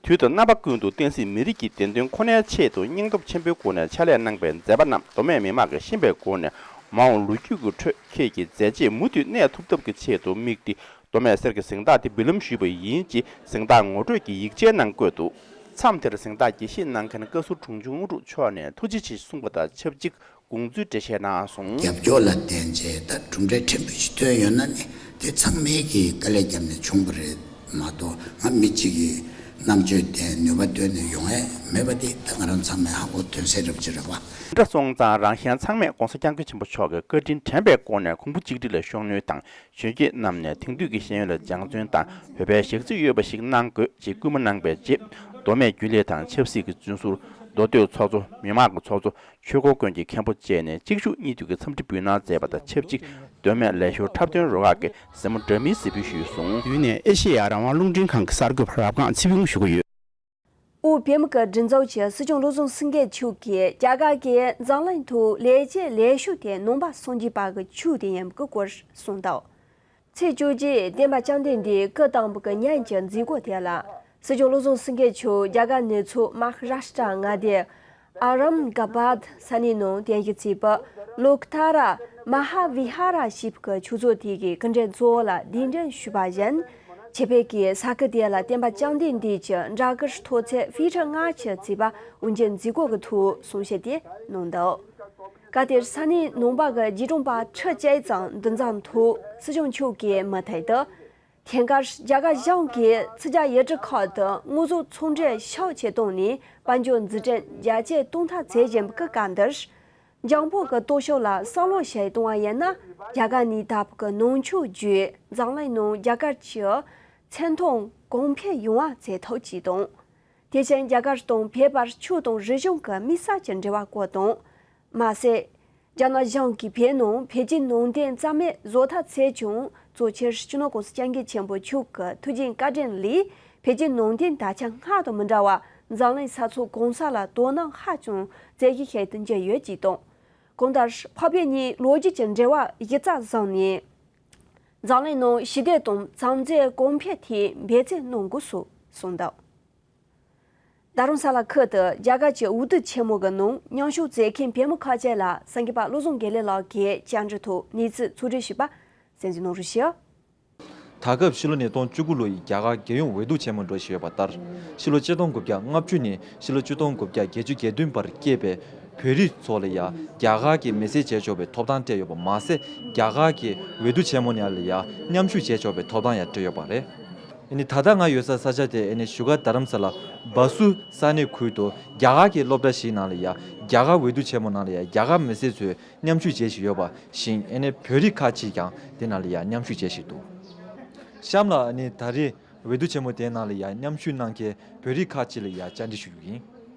དུས་དང་རྣམ་པ་ཀུན་ཏུ་བསྟན་སྲིད་མི་རིགས་ཀྱི་བདེན་དོན་ཁོ་ནའི་ཆེད་དུ་སྙིང་སྟོབས་ཆེན་པོའི་སྒོ་ནས་ཕྱག་ལས་གནང་བའི་མཛད་པ་རྣམས་མདོ་སྨད་མི་མང་གིས་ཤེས་པའི་སྒོ་ནས། མ་འོངས་ལོ་རྒྱུས་ཀྱི་ཁྲོད་ཁྱེད་ཀྱི་མཛད་རྗེས་མུ་མཐུད་གནས་ཐུབ་ཐབས་ཀྱི་ཆེད་དུ་དམིགས་ཏེ། མདོ་སྨད་གསེར་གྱི་གཟེངས་རྟགས་དེ་འབུལ་ལམ་ཞུས་པ་ཡིན། ཅེས་གཟེངས་རྟགས་ངོ་སྤྲོད་ཀྱི་ཡིག་ཆའི་ནང་བཀོད་འདུག། མཚམས་དེར་གཟེངས་རྟགས་དགྱེས་བཞེས་གནང་མཁན་བཀའ་ཟུར་དྲུང་ཆུང་དངོས་གྲུབ་མཆོག་ནས་ཐུགས་རྗེ་ཆེ་གསུངས་པ་དང་ཆབས་ཅིག་དགོངས་ཚུལ་འགྲེལ་བཤད་གནང་སོང་། རྒྱབ་སྐྱོར་ལ་བརྟེན་བྱས་ད་གྲུབ་འབྲས་ཕྲན་བུ་ཞིག་ཐོན་ཡོད་ན་ནི་དེ་ཚང་མས་ཀྱིས་དཀའ་ལས་བརྒྱབ་ནས་བྱུང་བ་རེད་མ་གཏོགས། ང་མི་གཅིག་གིས་རྣམ་དཔྱོད་ལྡན་ནུས་པ་བཏོན་ནས་ཡོང་ཡས་མེད་པ་དེ་ད་ང་རང་ཚང་མས་ཧ་གོ་དོན་གསལ་རབ་ཅིག་རེད་བ། འདི་འདྲ་སོང་ཙང་རང་གཞན་ཚང་མས་༧གོང་ས་༧སྐྱབས་མགོན་ཆེན་པོ་མཆོག་གི་བཀའ་དྲིན་དྲན་པའི་སྒོ་ནས་གོང་བུ་གཅིག་སྒྲིལ་ལ་ཤུགས་སྣོན་དང་། གཞོན་སྐྱེས་རྣམས་ནས་དེང་དུས་ཀྱི་ཤེས་ཡོན་ལ་སྦྱང་བརྩོན་དང་། བོད་པའི་ཞག་རྩི་ཡོད་པ་ཞིག་གནང་དགོས་ཅེས་སྐུལ་མ་གནང་བའི་རྗེས། མདོ་སྨད་རྒྱུན་ལས་དང་ཆབ་སྲིད་ཀྱི་བཙོན་ཟུར། མདོ་སྟོད་ཚོགས་གཙོ། མི་མང་གི་ཚོགས་གཙོ། ཆོས་འཁོར་དགོན་གྱི་མཁན་པོ་བཅས་ནས་གཅིག་མཇུག་གཉིས་མཐུད་ཀྱི་འཚམས་འདྲི་འབུལ་གནང་མཛད་པ་དང་ཆབས་ཅིག། མདོ་སྨད་ལས་ཞོར་འཁྲབ་སྟོན་རུ་ཁག་གི་གཟིགས་མོ་འདྲ་མིན་གཟིགས་འབུལ་ཞུས་སོང་། མདུན་ནས་ཨེ་ཤེ་ཡ་རང་དབང་རླུང་འཕྲིན་ཁང་གི་གསར་འགོད་པ་རབ་སྒང་ཚེ་བིང་ཞུ་གི་ཡོད། དབུས་བོད་མི་གི་སྒྲིག་འཛུགས་ཀྱི་སྲིད་སྐྱོང་བློ་བཟང་སེང་གེ་མཆོག་གིས་རྒྱ་གར་གྱི་འཛམ་གླིང་ཐོག་ལས་བྱེད་ལས་ཤོག་དེ་ནང་པ་སངས་རྒྱས་པ་གི་ཆོས་དེ་ཡིན་པའི་སྐོར་གསུངས་འདུག། ཚེས་བཅུ་གཅིག་བསྟན་པ་བཅའ་སྡོད་འདིའི་སྐུ་དང་པོ་གི་ཉིན་གྱི་མཛད་སྒོ་དེ་ལ། སྲིད་སྐྱོང་བློ་བཟང་སེང་གེ་མཆོག་རྒྱ་གར་གནས་ཚུལ་མ་ཧ་ར་ཤི་ཏྲ་མངའ་སྡེ་ཨ་རམ་ག་བཱད་ས་གནས་ནང་རྟེན་གཞི་བྱས་པའི་ལོ་ཀི་ཏཱ་ར་མ་ཧཱ་བི་ཧཱ་ར་ཞེས་པའི་ཆོས་ཚོགས་དེ་གི་སྐུ་མགྲོན་གཙོ་བོ་ལ་གདན་འདྲེན་ཞུས་པ་བཞིན། ཆེད་ཕེབས་ཀྱིས་ས་ཁུལ་དེ་ལ་བསྟན་པ་བཅའ་སྡོད་འདི་གྱི་འདྲ་སྐར་མཐོ་ཚད་ཧྥི་ཊར་ལྔ་བཅུ་བརྩིས་པ་དབུ་འབྱེད་མཛད་སྒོ་གི་ཐོག་གསུང་བཤད་དེ་གནང་འདུག་སྐབས་དེར་ས་གནས་ནང་པ་གི་རྗེ་དྲུང་པ་ཁྲི་བཅུ་ཙམ་འདུ་འཛོམས་ཐོག་སྲིད་སྐྱོང་མཆོག་གིས་མུ་མཐུད་དུ། ཐེངས་འགར་རྒྱ་གར་གཞུང་གིས་ཚིག་རྒྱ་ཡུལ་གྲུ་ཁག་ཏུ་དངོས་ཟོག་ཚོང་འབྲེལ་ཤུགས་ཆེ་བཏང་ནས་དཔལ་འབྱོར་འཛུགས་སྐྲུན་རྒྱ་སྐྱེད་གཏོང་ཐབས་བྱེད་བཞིན་པའི་སྐབས་འདིར། འཇམ་པོ་གི་སྟོབས་ཤུགས་ལ་བསམ་བློ་ཞིག་གཏོང་བ་ཡིན་ན། རྒྱ་གར་ནས་དར་བའི་ནང་ཆོས་བརྒྱུད་འཛམ་གླིང་ནང་རྒྱ་གར་གྱི་མཚན་མཐོང་གོང་འཕེལ་ཡོང་བ་མཛད་ཐུབ་ཅེས་དང་། དེ་བཞིན་རྒྱ་གར་དང་བོད་བར་ཆོས་དང་རིག་གཞུང་གི་དམིགས་བསལ་གྱི་འབྲེལ་བ་སྐོར་དང་། མ་ཟད། རྒྱ་ནག་གཞུང་གིས་བོད་ནང་བོད་ཀྱི་ནང་བསྟན་རྩ་མེད་བཟོ་ཐབས་བྱས་ཀྱང་། གཙོ་ཆེར་སྤྱི་ནོར་༸གོང་ས་༸སྐྱབས་མགོན་ཆེན་པོ་མཆོག་གི་ཐུགས་རྗེ་བཀའ་དྲིན་ལས་བོད་ཀྱི་ནང་བསྟན་ད་ཆ་སྔར་དང་མི་འདྲ་བར་འཛམ་གླིང་ས་ཕྱོགས་གང་ས་ལ་དོ་སྣང་ཧ་ཅང་བྱེད་ཀྱི་ཤུགས་ཆེ་དུ་གྱུར་ཡོད་ཅེས་དང་། གང་ལྟར་འཕགས་བོད་གཉིས་ལོ་རྒྱུས་ཀྱི་འབྲེལ་བ་གཞི་རྩར་བཟུང་ནས། འཛམ་གླིང་ནང་ཞི་བདེ་དང་བྱམས་བརྩེ་གོང་འཕེལ་ཐད་འབད་བརྩོན་གནང་དགོས་སུ་གསུངས་འདུག་ད་རུང་ས་ལ་ཁུལ་དུ་རྒྱ་གར་གྱི་འོས་བསྡུ་ཆེན་མོ་གི་ནང་མཉམ་ཞུགས་མཛད་མཁན་བོད་མི་ཁག་ཅིག་ལ་གསར་འགོད་པ་བློ་བཟང་དགེ་ལེགས་ལགས་ཀྱིས་བཅར་འདྲི་ཐོག་གནས་ཚུལ་ཕྱོགས་བསྒྲིགས་ཞུས་པ་གསན་གཟིགས་གནང་རོགས་ཞུ། ད་སྐབས་ཕྱི་ལོ་ཉིས་སྟོང་བཅུ་དགུ་ལོ་ཡི་རྒྱ་གར་རྒྱལ་ཡོངས་འོས་བསྡུ་ཆེན་མོ་འགྲོ་བཞིན་ཡོད་པ་ལྟར། ཕྱི་ལོ་ཆིག་སྟོང་དགུ་བརྒྱ་ལྔ་བཅུ་ནས་ཕྱི་ལོ་ཆིག་སྟོང་དགུ་བརྒྱ་བརྒྱད་ཅུ་གྱ་བདུན་བར་སྐྱེས་པའི་བོད་རིགས་ཚོ་ལ་ཡང་རྒྱ་གར་གྱི་མི་སེར་བྱེད་ཆོག་པའི་ཐོབ་ཐང་སྤྲད་ཡོད་པ་མ་ཟད། རྒྱ་གར་གྱི་འོས་བསྡུ་ཆེན་མོ་ནང་ལ་ཡང་མཉམ་ཞུགས་བྱེད་ཆོག་པའི་ཐོབ་ཐང་ཡང་སྤྲད་ཡོད་པ་རེད། ཨ་ནི་ད་ལྟ་ང་ཡོད་ས་ས་ཆ་དེ་ཨ་ནི་བཞུགས་སྒར་རྡ་རམ་ས་ལ་སྦ་སུ་ས་གནས་ཁུལ་དུ་རྒྱ་གར་གྱི་སློབ་གྲྭ་ཞིག་ནང་ལ་ཡང་རྒྱ་གར་འོས་བསྡུ་ཆེན་མོ་ནང་ལ་ཡང་རྒྱ་གར་མི་སེར་ཚོས་མཉམ་ཞུགས་བྱེད་བཞིན་ཡོད་པ་བཞིན། ཨ་ནི་བོད་རིགས་ཁག་ཅིག་ཀྱང་དེ་ནང་ལ་ཡང་མཉམ་ཞུགས་བྱེད་བཞིན་འདུག་གཤམ་ལ་ཨ་ནི་ད་རེས་འོས་བསྡུ་ཆེན་མོ་དེའི་ནང་ལ་ཡང་མཉམ་ཞུགས་གནང་མཁན་བོད་རིགས་ཁག་ཅིག་ལ་ཡང་བཅར་འདྲི་ཞུ་རྒྱུ་ཡིན།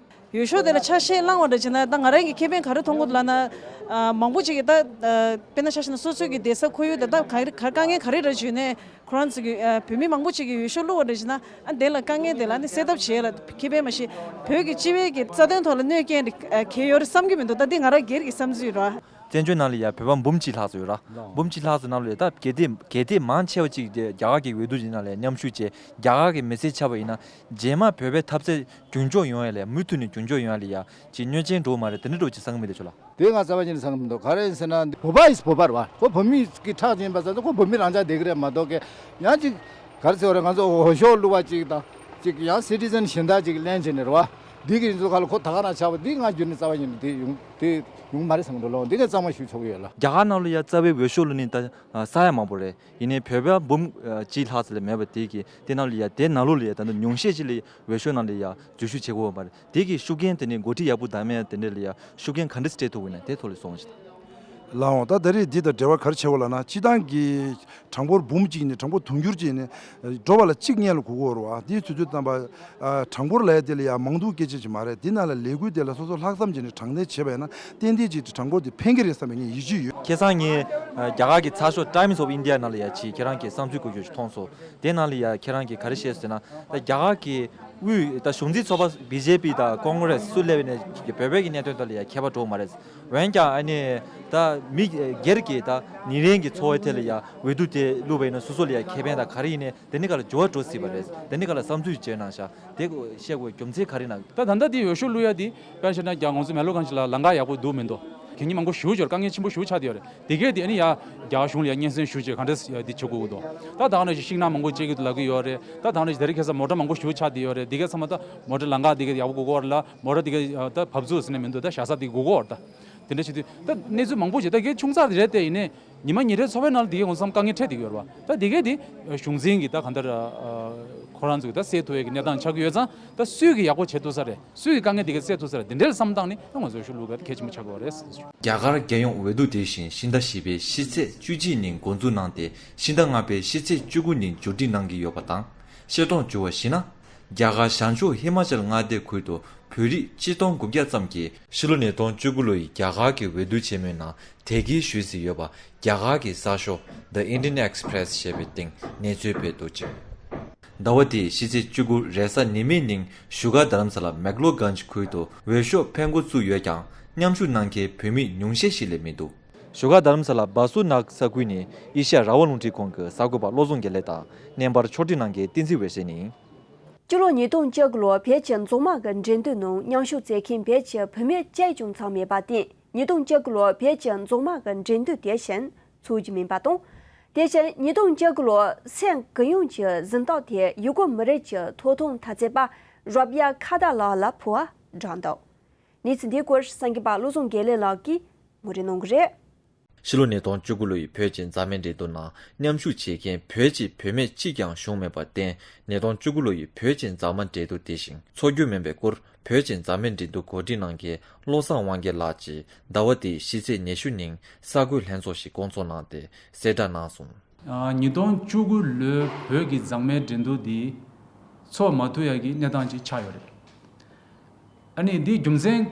འོས་ཤོག་དེ་ལ་ཆ་ཤས་བླངས་པ་འདྲ་བྱས་ན། ད་ང་རང་གི་ཁེ་ཕན་ག་རེ་མཐོང་གི་འདུག་ལབ་ན། ཨ། མང་པོ་ཅིག་གིས་ད། ཨ། དཔེར་ན་ཆ་བཞག་ན་སོ་སོའི་གི་བསྡད་ས་ཁོར་ཡུག་དེ་ད་ག་རེ་ག་དཀའ་ངལ་ག་རེ་འདྲ་བྱུང་ནས་ཁོ་རང་ཚོ་གི། ཨ། བོད་མི་མང་པོ་ཅིག་གིས་འོས་ཤོག་བླུགས་པ་འདྲ་བྱས་ན། ཨ། དེ་ལ་དཀའ་ངལ་དེ་ལ་ནི་སེལ་ཐབས་བྱེད་ཡ་ལ་ཁེ་ཕན་མ་གཏོགས་བོད་ཀྱི་སྤྱི་པའི་གི་རྩ་དོན་ཐོག་ལ་གནོད་སྐྱེལ་འདི་གལ་ཡོད་རེད་བསམ་གྱི་མི་འདུག་ད་འདི་ང་རང་སྒེར་གྱི་བསམ་ཚུལ་རེད། བཙན་བྱོལ་ནང་ལ་ཡ་བོད་པ་འབུམ་གཅིག་ལྷག་ཙམ་ཡོད་ར། འབུམ་གཅིག་ལྷག་ཙམ་ནང་ལ་ཡ་ད་གལ་ཏེ་གལ་ཏེ་མང་ཆེ་བ་ཅིག་དེ་རྒྱ་གར་གྱི་འོས་བསྡུ་ཡིན་ན་ལ་མཉམ་ཞུགས་བྱས། རྒྱ་གར་གྱི་མི་སེར་ཆགས་པ་ཡིན་ན། རྗེས་མ་བོད་པའི་འཐབ་རྩོད་རྒྱུན་འཁྱོངས་ཡོང་ཡ་ལ་མུ་མཐུད་ནས་རྒྱུན་འཁྱོངས་ཡོང་ཡ་ལ་ཡ་ཅིག་གནོད་སྐྱོན་འགྲོ་མ་རེད། དེ་འདྲ་འགྲོ་ཅིག་བསམ་གྱི་མི་འདུག་ཆོག་ལ། དེ་ང་རྩ་བ་ཉིད་ནས་བསམ་གྱི་མི་འདུག་ག་རེ་ཡིན་ཟེར་ན། བོད་པ་ཡིས་བོད་པ་རེད་བ། ཁོ་བོད་མི་གི་ཁྲག་འབྱིན་པ་ཙམ་དུ་ཁོ་བོད་མི་རང་ཅག་བསྡད་ཀྱི་རེད་མ་གཏོགས། ཀྱི་ཡང་ཅིག་ག་རེ་ཟེར་བ་རེད། ང་ཚོ་འོས་ཤོག་བླུགས་པ་ཅིག་དང་། ཅིག་ཡང་སི་ཊི་ཟན་གཞན་དག་ཅིག་ལེན་བྱས་ནས་རེད་བ། འདི་གི་ཡིན་ཚུལ་ཁ་ལ་ཁོ་ད་ག་རང་ཆགས་པ་འདི་ང་རྒྱུན་ནས་རྩ་བ་ཉིད་ནས་དེ་ཡོང་དེ་ཡོང་མ་རེད་བསམ་གྱི་འདུག་ལོ། འདི་ངས་གཙང་མ་ཞུ་ཆོག་གི་ཡོད་ལ། རྒྱ་གར་ནང་ལ་ཡ་རྩ་བའི་འོས་ཤོག་བླུགས་ནི་ད་ས་ཡ་མང་པོ་རེད། ཡིན་ནའི་བོད་པ་འབུམ་གཅིག་ལྷག་ཙམ་ལས་མེད་པ་དེ་གི་དེ་ནང་ལ་ཡ་དེ་ནང་ལོགས་ལ་ཡ་ད་ལྟ་ཉུང་ཤས་ཅིག་ལ་འོས་ཤོག་ནང་ལ་ཡ་འཛུལ་ཞུགས་བྱེད་དགོས་པ་རེད། དེ་གི་ཤུགས་རྐྱེན་དེ་ནི་འགོ་ཁྲིད་ཡག་པོ་བདམས་ཡ་དེ་འདྲ་ལ་ཡ་ཤུགས་རྐྱེན་ག་འདྲ་སྤྲད་ཐུབ་ཀྱི་ན་དེ་ཐོག་ལ་གསུངས་ཤིག་ལའང་ད་ད་རེས་འདི་དང་འབྲེལ་བ་ག་རེ་བྱེད་དགོས་ལབ་ན། སྤྱིར་བཏང་གི་གྲངས་འབོར་འབུམ་གཅིག་ནས་གྲངས་འབོར་དུང་ཕྱུར་གཅིག་ནས་འགྲོ་བ་ལ་གཅིག་སྔོན་ལ་དགོས་ཀྱི་ཡོད་རེད་བ། དེའི་དུས་ཚོད་བཏང་བ། གྲངས་འབོར་ལབ་ཡ་དེ་ལ་ཡང་མང་འདུ་སྐད་ཆ་ཅིག་མ་རེད། དེ་ནང་ལ་ལས་འགུལ་དེ་ལ་སོ་སོ་ལྷག་བསམ་བྱས་ནས་དྲང་བདེན་བྱས་པ་ཡིན་ན། ཏན་ཏན་ཅིག་གྲངས་འབོར་དེ་འཕེལ་གྱི་རེད་བསམ་པའི་ངའི་ཡིད་ཆེས་ཡོད། ཁ་སང་ངས་རྒྱ་གར་གྱི་ཚགས་ཤོག་Times of India ནང་ལ་ཡ་ཅིག་ཁྱེད་རང་གི་བསམ་ཚུལ་གོ་རྒྱུ་ཞིག་མཐོང་སོང་། དེ་ནང་ལ་ཡ་ཁྱེད་རང་གིས་ག་རེ་བཤད་ཟེར་ན། ད་རྒྱ་གར་གྱི་དབུས་ད་གཞུང་འཛིན་ཚོགས་པ་བི་ཇེ་པི་དང་ཀོང་གྷི་རེ་སི་སུ་སླེབས་ནས་བོད་པའི་གི་གནད་དོན་དག་ལ་ཡ་ཁྱད་པར་འགྲོ་མ་རེད། འོན་ཀྱང་ཨ་ནི་ད་མི་སྒེར་གྱི་ད་ཉིན་རེའི་གི་འཚོ་བའི་ཐད་ལ་ཡ་འོས་བསྡུ་དེ་བླུགས་པ་ཡིན་ན་སོ་སོ་ལ་ཡ་ཁེ་ཕན་དང་ག་རེ་ཡིན་ནའི་དེ་ནི་ག་ལ་འགྱུར་བ་འགྲོ་སྲིད་པ་རེད། དེ་ནི་ག་ལ་བསམ་ཚུལ་བརྗོད་གནང་ཤག་དེ་བཤད་དགོས་རྒྱུ་མཚན་ག་རེ་ན། ད་ད་ལྟ་དེ་འོས་ཤོག་བླུག་ཡ་དེ་དཔེར་བཞག་ན་རྒྱ་ང་ཚོ་མེག་ལོ་གྷན་ཇི་ལ་ལམ་ཁ་ཡག་པོ་འདུག་མི་འདུག་གད་སྙིགས་མང་པོ་ཞེ་པོ་ཅིག་དཀའ་ངལ་ཆེན་པོ་ཞེ་པོ་ཆགས་བསྡད་ཡོད་རེད། དེ་གས་དེ་ཨ་ནི་ཡ་རྒྱ་གཞུང་ལ་ཡ་སྙན་སེང་ཞུ་བྱས་ག་འདྲ་དེ་བྱེད་དགོས་ཀྱི་འདུག་ད་ད་ག་ནང་བཞིན་ཤིང་ནགས་མང་པོ་བཅད་ཀྱི་འདུག་ལབ་ཀྱི་ཡོད་རེད། ད་ད་ག་ནང་བཞིན་དེ་རིང་ཁ་སང་མོ་ཊ་མང་པོ་ཞེ་པོ་ཆགས་བསྡད་ཡོད་རེད། དེ་གས་ཚང་མ་ད་མོ་ཊ་ལམ་ཁ་དེ་གས་ཡག་པོ་དགོས་ཀྱི་ཡོད་རེད་ལ། མོ་ཊ་དེ་གས་ད་བབས་ཚུགས་ཟེར་ནས་མི་འདུག་ད་བཞག་ས་དེ་དགོས་ཀྱི་ཡོད་རེད། ད་དེ་འདྲ་བྱེད་དུས་ད་གནས་ཚུལ་མང་པོ་ཅིག་ད་གས་ཆུང་ཙག་དེ་རེད། དེ་ཡིན་ནའི་ཉི་མ་ཉིན་རེའི་འཚོ་བའི་ནང་ལ་དེ་གས་ང་ཚོ་ཚང་མ་དཀའ་ངལ་འཕྲད་བསྡད་ཀྱི་ཡོད་རེད་བ། ད་དེ་གས་དེ་གཞུང་འཛིན་གྱིས་ད་གང་ལྟར་ཁོ་རང་ཚོ་གིས་ད་སེལ་ཐུབ་ཡས་ཀྱི་གནས་སྟངས་ཆགས་ཀྱི་ཡོད་ཙང་། ད་སུས་ཀྱིས་ཡག་པོ་བྱེད་ཐུབ་ས་རེད། སུས་ཀྱིས་དཀའ་ངལ་དེ་གས་སེལ་ཐུབ་ས་རེད། དེ་འདྲའི་བསམ་སྟངས་ནི་ད་ང་ཚོས་འོས་ཤོག་བླུག་ཡ་དེ་གལ་ཆེན་པོ་ཆགས་ཀྱི་ཡོད་རེད་ཟེར་ཞུ། རྒྱ་གར་རྒྱལ་ཡོངས་འོས་བསྡུ་དེ་བཞིན་ཕྱི་ཟླ་བཞི་པའི་ཕྱི་ཚེས་བཅུ་གཅིག་ཉིན་འགོ་འཛུགས་གནང་སྟེ། ཕྱི་ཟླ་ལྔ་པའི་ཕྱི་ཚེས་བཅུ་དགུ་ཉིན་མཇུག་སྒྲིལ་གནང་གི་ཡོད་པ་དང་། བཤད་སྟངས་བསྒྱུར་བ་ཞིག་ན། རྒྱ་གར་བྱང་ཕྱོགས་ཧི་མ་ཅལ་མངའ་སྡེ་ཁུལ་དུ་བོད་རིགས་ཆིག་སྟོང་དགུ་བརྒྱ་ཙམ་གྱིས་ཕྱི་ལོ་ཉིས་སྟོང་བཅུ་དགུ་ལོའི་རྒྱ་གར་གྱི་འོས་བསྡུ་ཆེན་མོའི་ནང་དེ་གའི་ཞུས་ཟིན་ཡོད་པ་རྒྱ་གར་གྱི་གསར་ཤོག་The Indian Express ཞེས་པའི་སྟེང་གནས་ཚུལ་སྤེལ་འདུག་ཅིང་། ཟླ་བ་འདིའི་ཕྱི་ཚེས་བཅུ་དགུ་རེས་གཟའ་ཉི་མའི་ཉིན་བཞུགས་སྒར་རྡ་རམ་ས་ལ་མེག་ལོ་གྷན་ཇི་ཁུལ་དུ་འོས་ཤོག་འཕེན་འགོ་བཙུགས་ཡོད་ཀྱང་། མཉམ་ཞུགས་གནང་མཁན་བོད་མི་ཉུང་ཤས་ཤིག་ལས་མི་འདུག་བཞུགས་སྒར་རྡ་རམ་ས་ལ་བ་སུ་ནག་ས་ཁུལ་ནས་ཨེ་ཤ་ཡ་རང་དབང་རླུང་འཕྲིན་ཁང་གི་གསར་འགོད་པ་བློ་བཟང་དགེ་ལེགས་དང་། བརྙན་པར་ཕྱོགས་སྒྲིག་གནང་མཁན་བསྟན་འཛིན་འོད་ཟེར་ནས། སྤྱི་ལོ་ཉིས་སྟོང་བཅུ་དགུ་ལོར་བོད་ཀྱི་མཛངས་མ་གི་འགྲན་བསྡུར་ནང་མཉམ་ཞུགས་མཛད་མཁན་བོད་ཀྱི་བུད་མེད་གཅིག་ཀྱང་ཚང་མེད་པར་བརྟེན། ཉིས་སྟོང་བཅུ་དགུ་ལོར་བོད་ཀྱི་མཛངས་མ་གི་འགྲན་བསྡུར་དེ་བཞིན་འཚོགས་རྒྱུ་མིན་པ་དང་། དེ་བཞིན་ཉིས་སྟོང་བཅུ་དགུ་ལོར་སེམས་གུ་ཡངས་ཀྱི་གཟེངས་རྟགས་དེ་ཡུ་གུར་མི་རིགས་ཀྱི་ཐོབ་ཐང་འཐབ་རྩོད་པ་རབ་ཡ་ཁ་ཏ་ལགས་ལ་ཕུལ་བ་བསྒྲགས་འདུག་གནས་ཚུལ་འདིའི་སྐོར་གསར་འགོད་པ་བློ་བཟང་དགེ་ལེགས་ལགས་ཀྱིས་ངོ་སྤྲོད་གནང་གི་རེད། ཕྱི་ལོ་ཉིས་སྟོང་བཅུ་དགུ་ལོ་ཡི་བོད་ཀྱི་མཛངས་མའི་འགྲན་བསྡུར་ནང་མཉམ་ཞུགས་བྱེད་མཁན་བོད་ཀྱི་བུད་མེད་གཅིག་ཀྱང་བྱུང་མེད་པར་བརྟེན། ཉིས་སྟོང་བཅུ་དགུ་ལོ་ཡི་བོད་ཀྱི་མཛངས་མ་འགྲན་བསྡུར་དེ་བཞིན་འཚོགས་རྒྱུ་མིན་པའི་སྐོར་བོད་ཀྱི་མཛངས་མའི་འགྲན་བསྡུར་གོ་སྒྲིག་གནང་མཁན་བློ་བཟང་དབང་རྒྱལ་ལགས་ཀྱིས་ཟླ་བ་འདིའི་ཕྱི་ཚེས་ཉི་ཤུ་ཉིན་གསར་འགོད་ལྷན་ཚོགས་ཤིག་བསྐོང་ཚོགས་གནང་སྟེ་གསལ་བསྒྲགས་གནང་སོང་། ཉིས་སྟོང་བཅུ་དགུ་ལོའི་བོད་ཀྱི་མཛངས་མའི་འགྲན་བསྡུར་འདི་འཚོགས་མ་ཐུབ་ཡ་གི་གནས་སྟངས་ཅིག་ཆགས་ཡོད་རེད། ཨ་ནི་འདིའི་རྒྱུ་མཚན་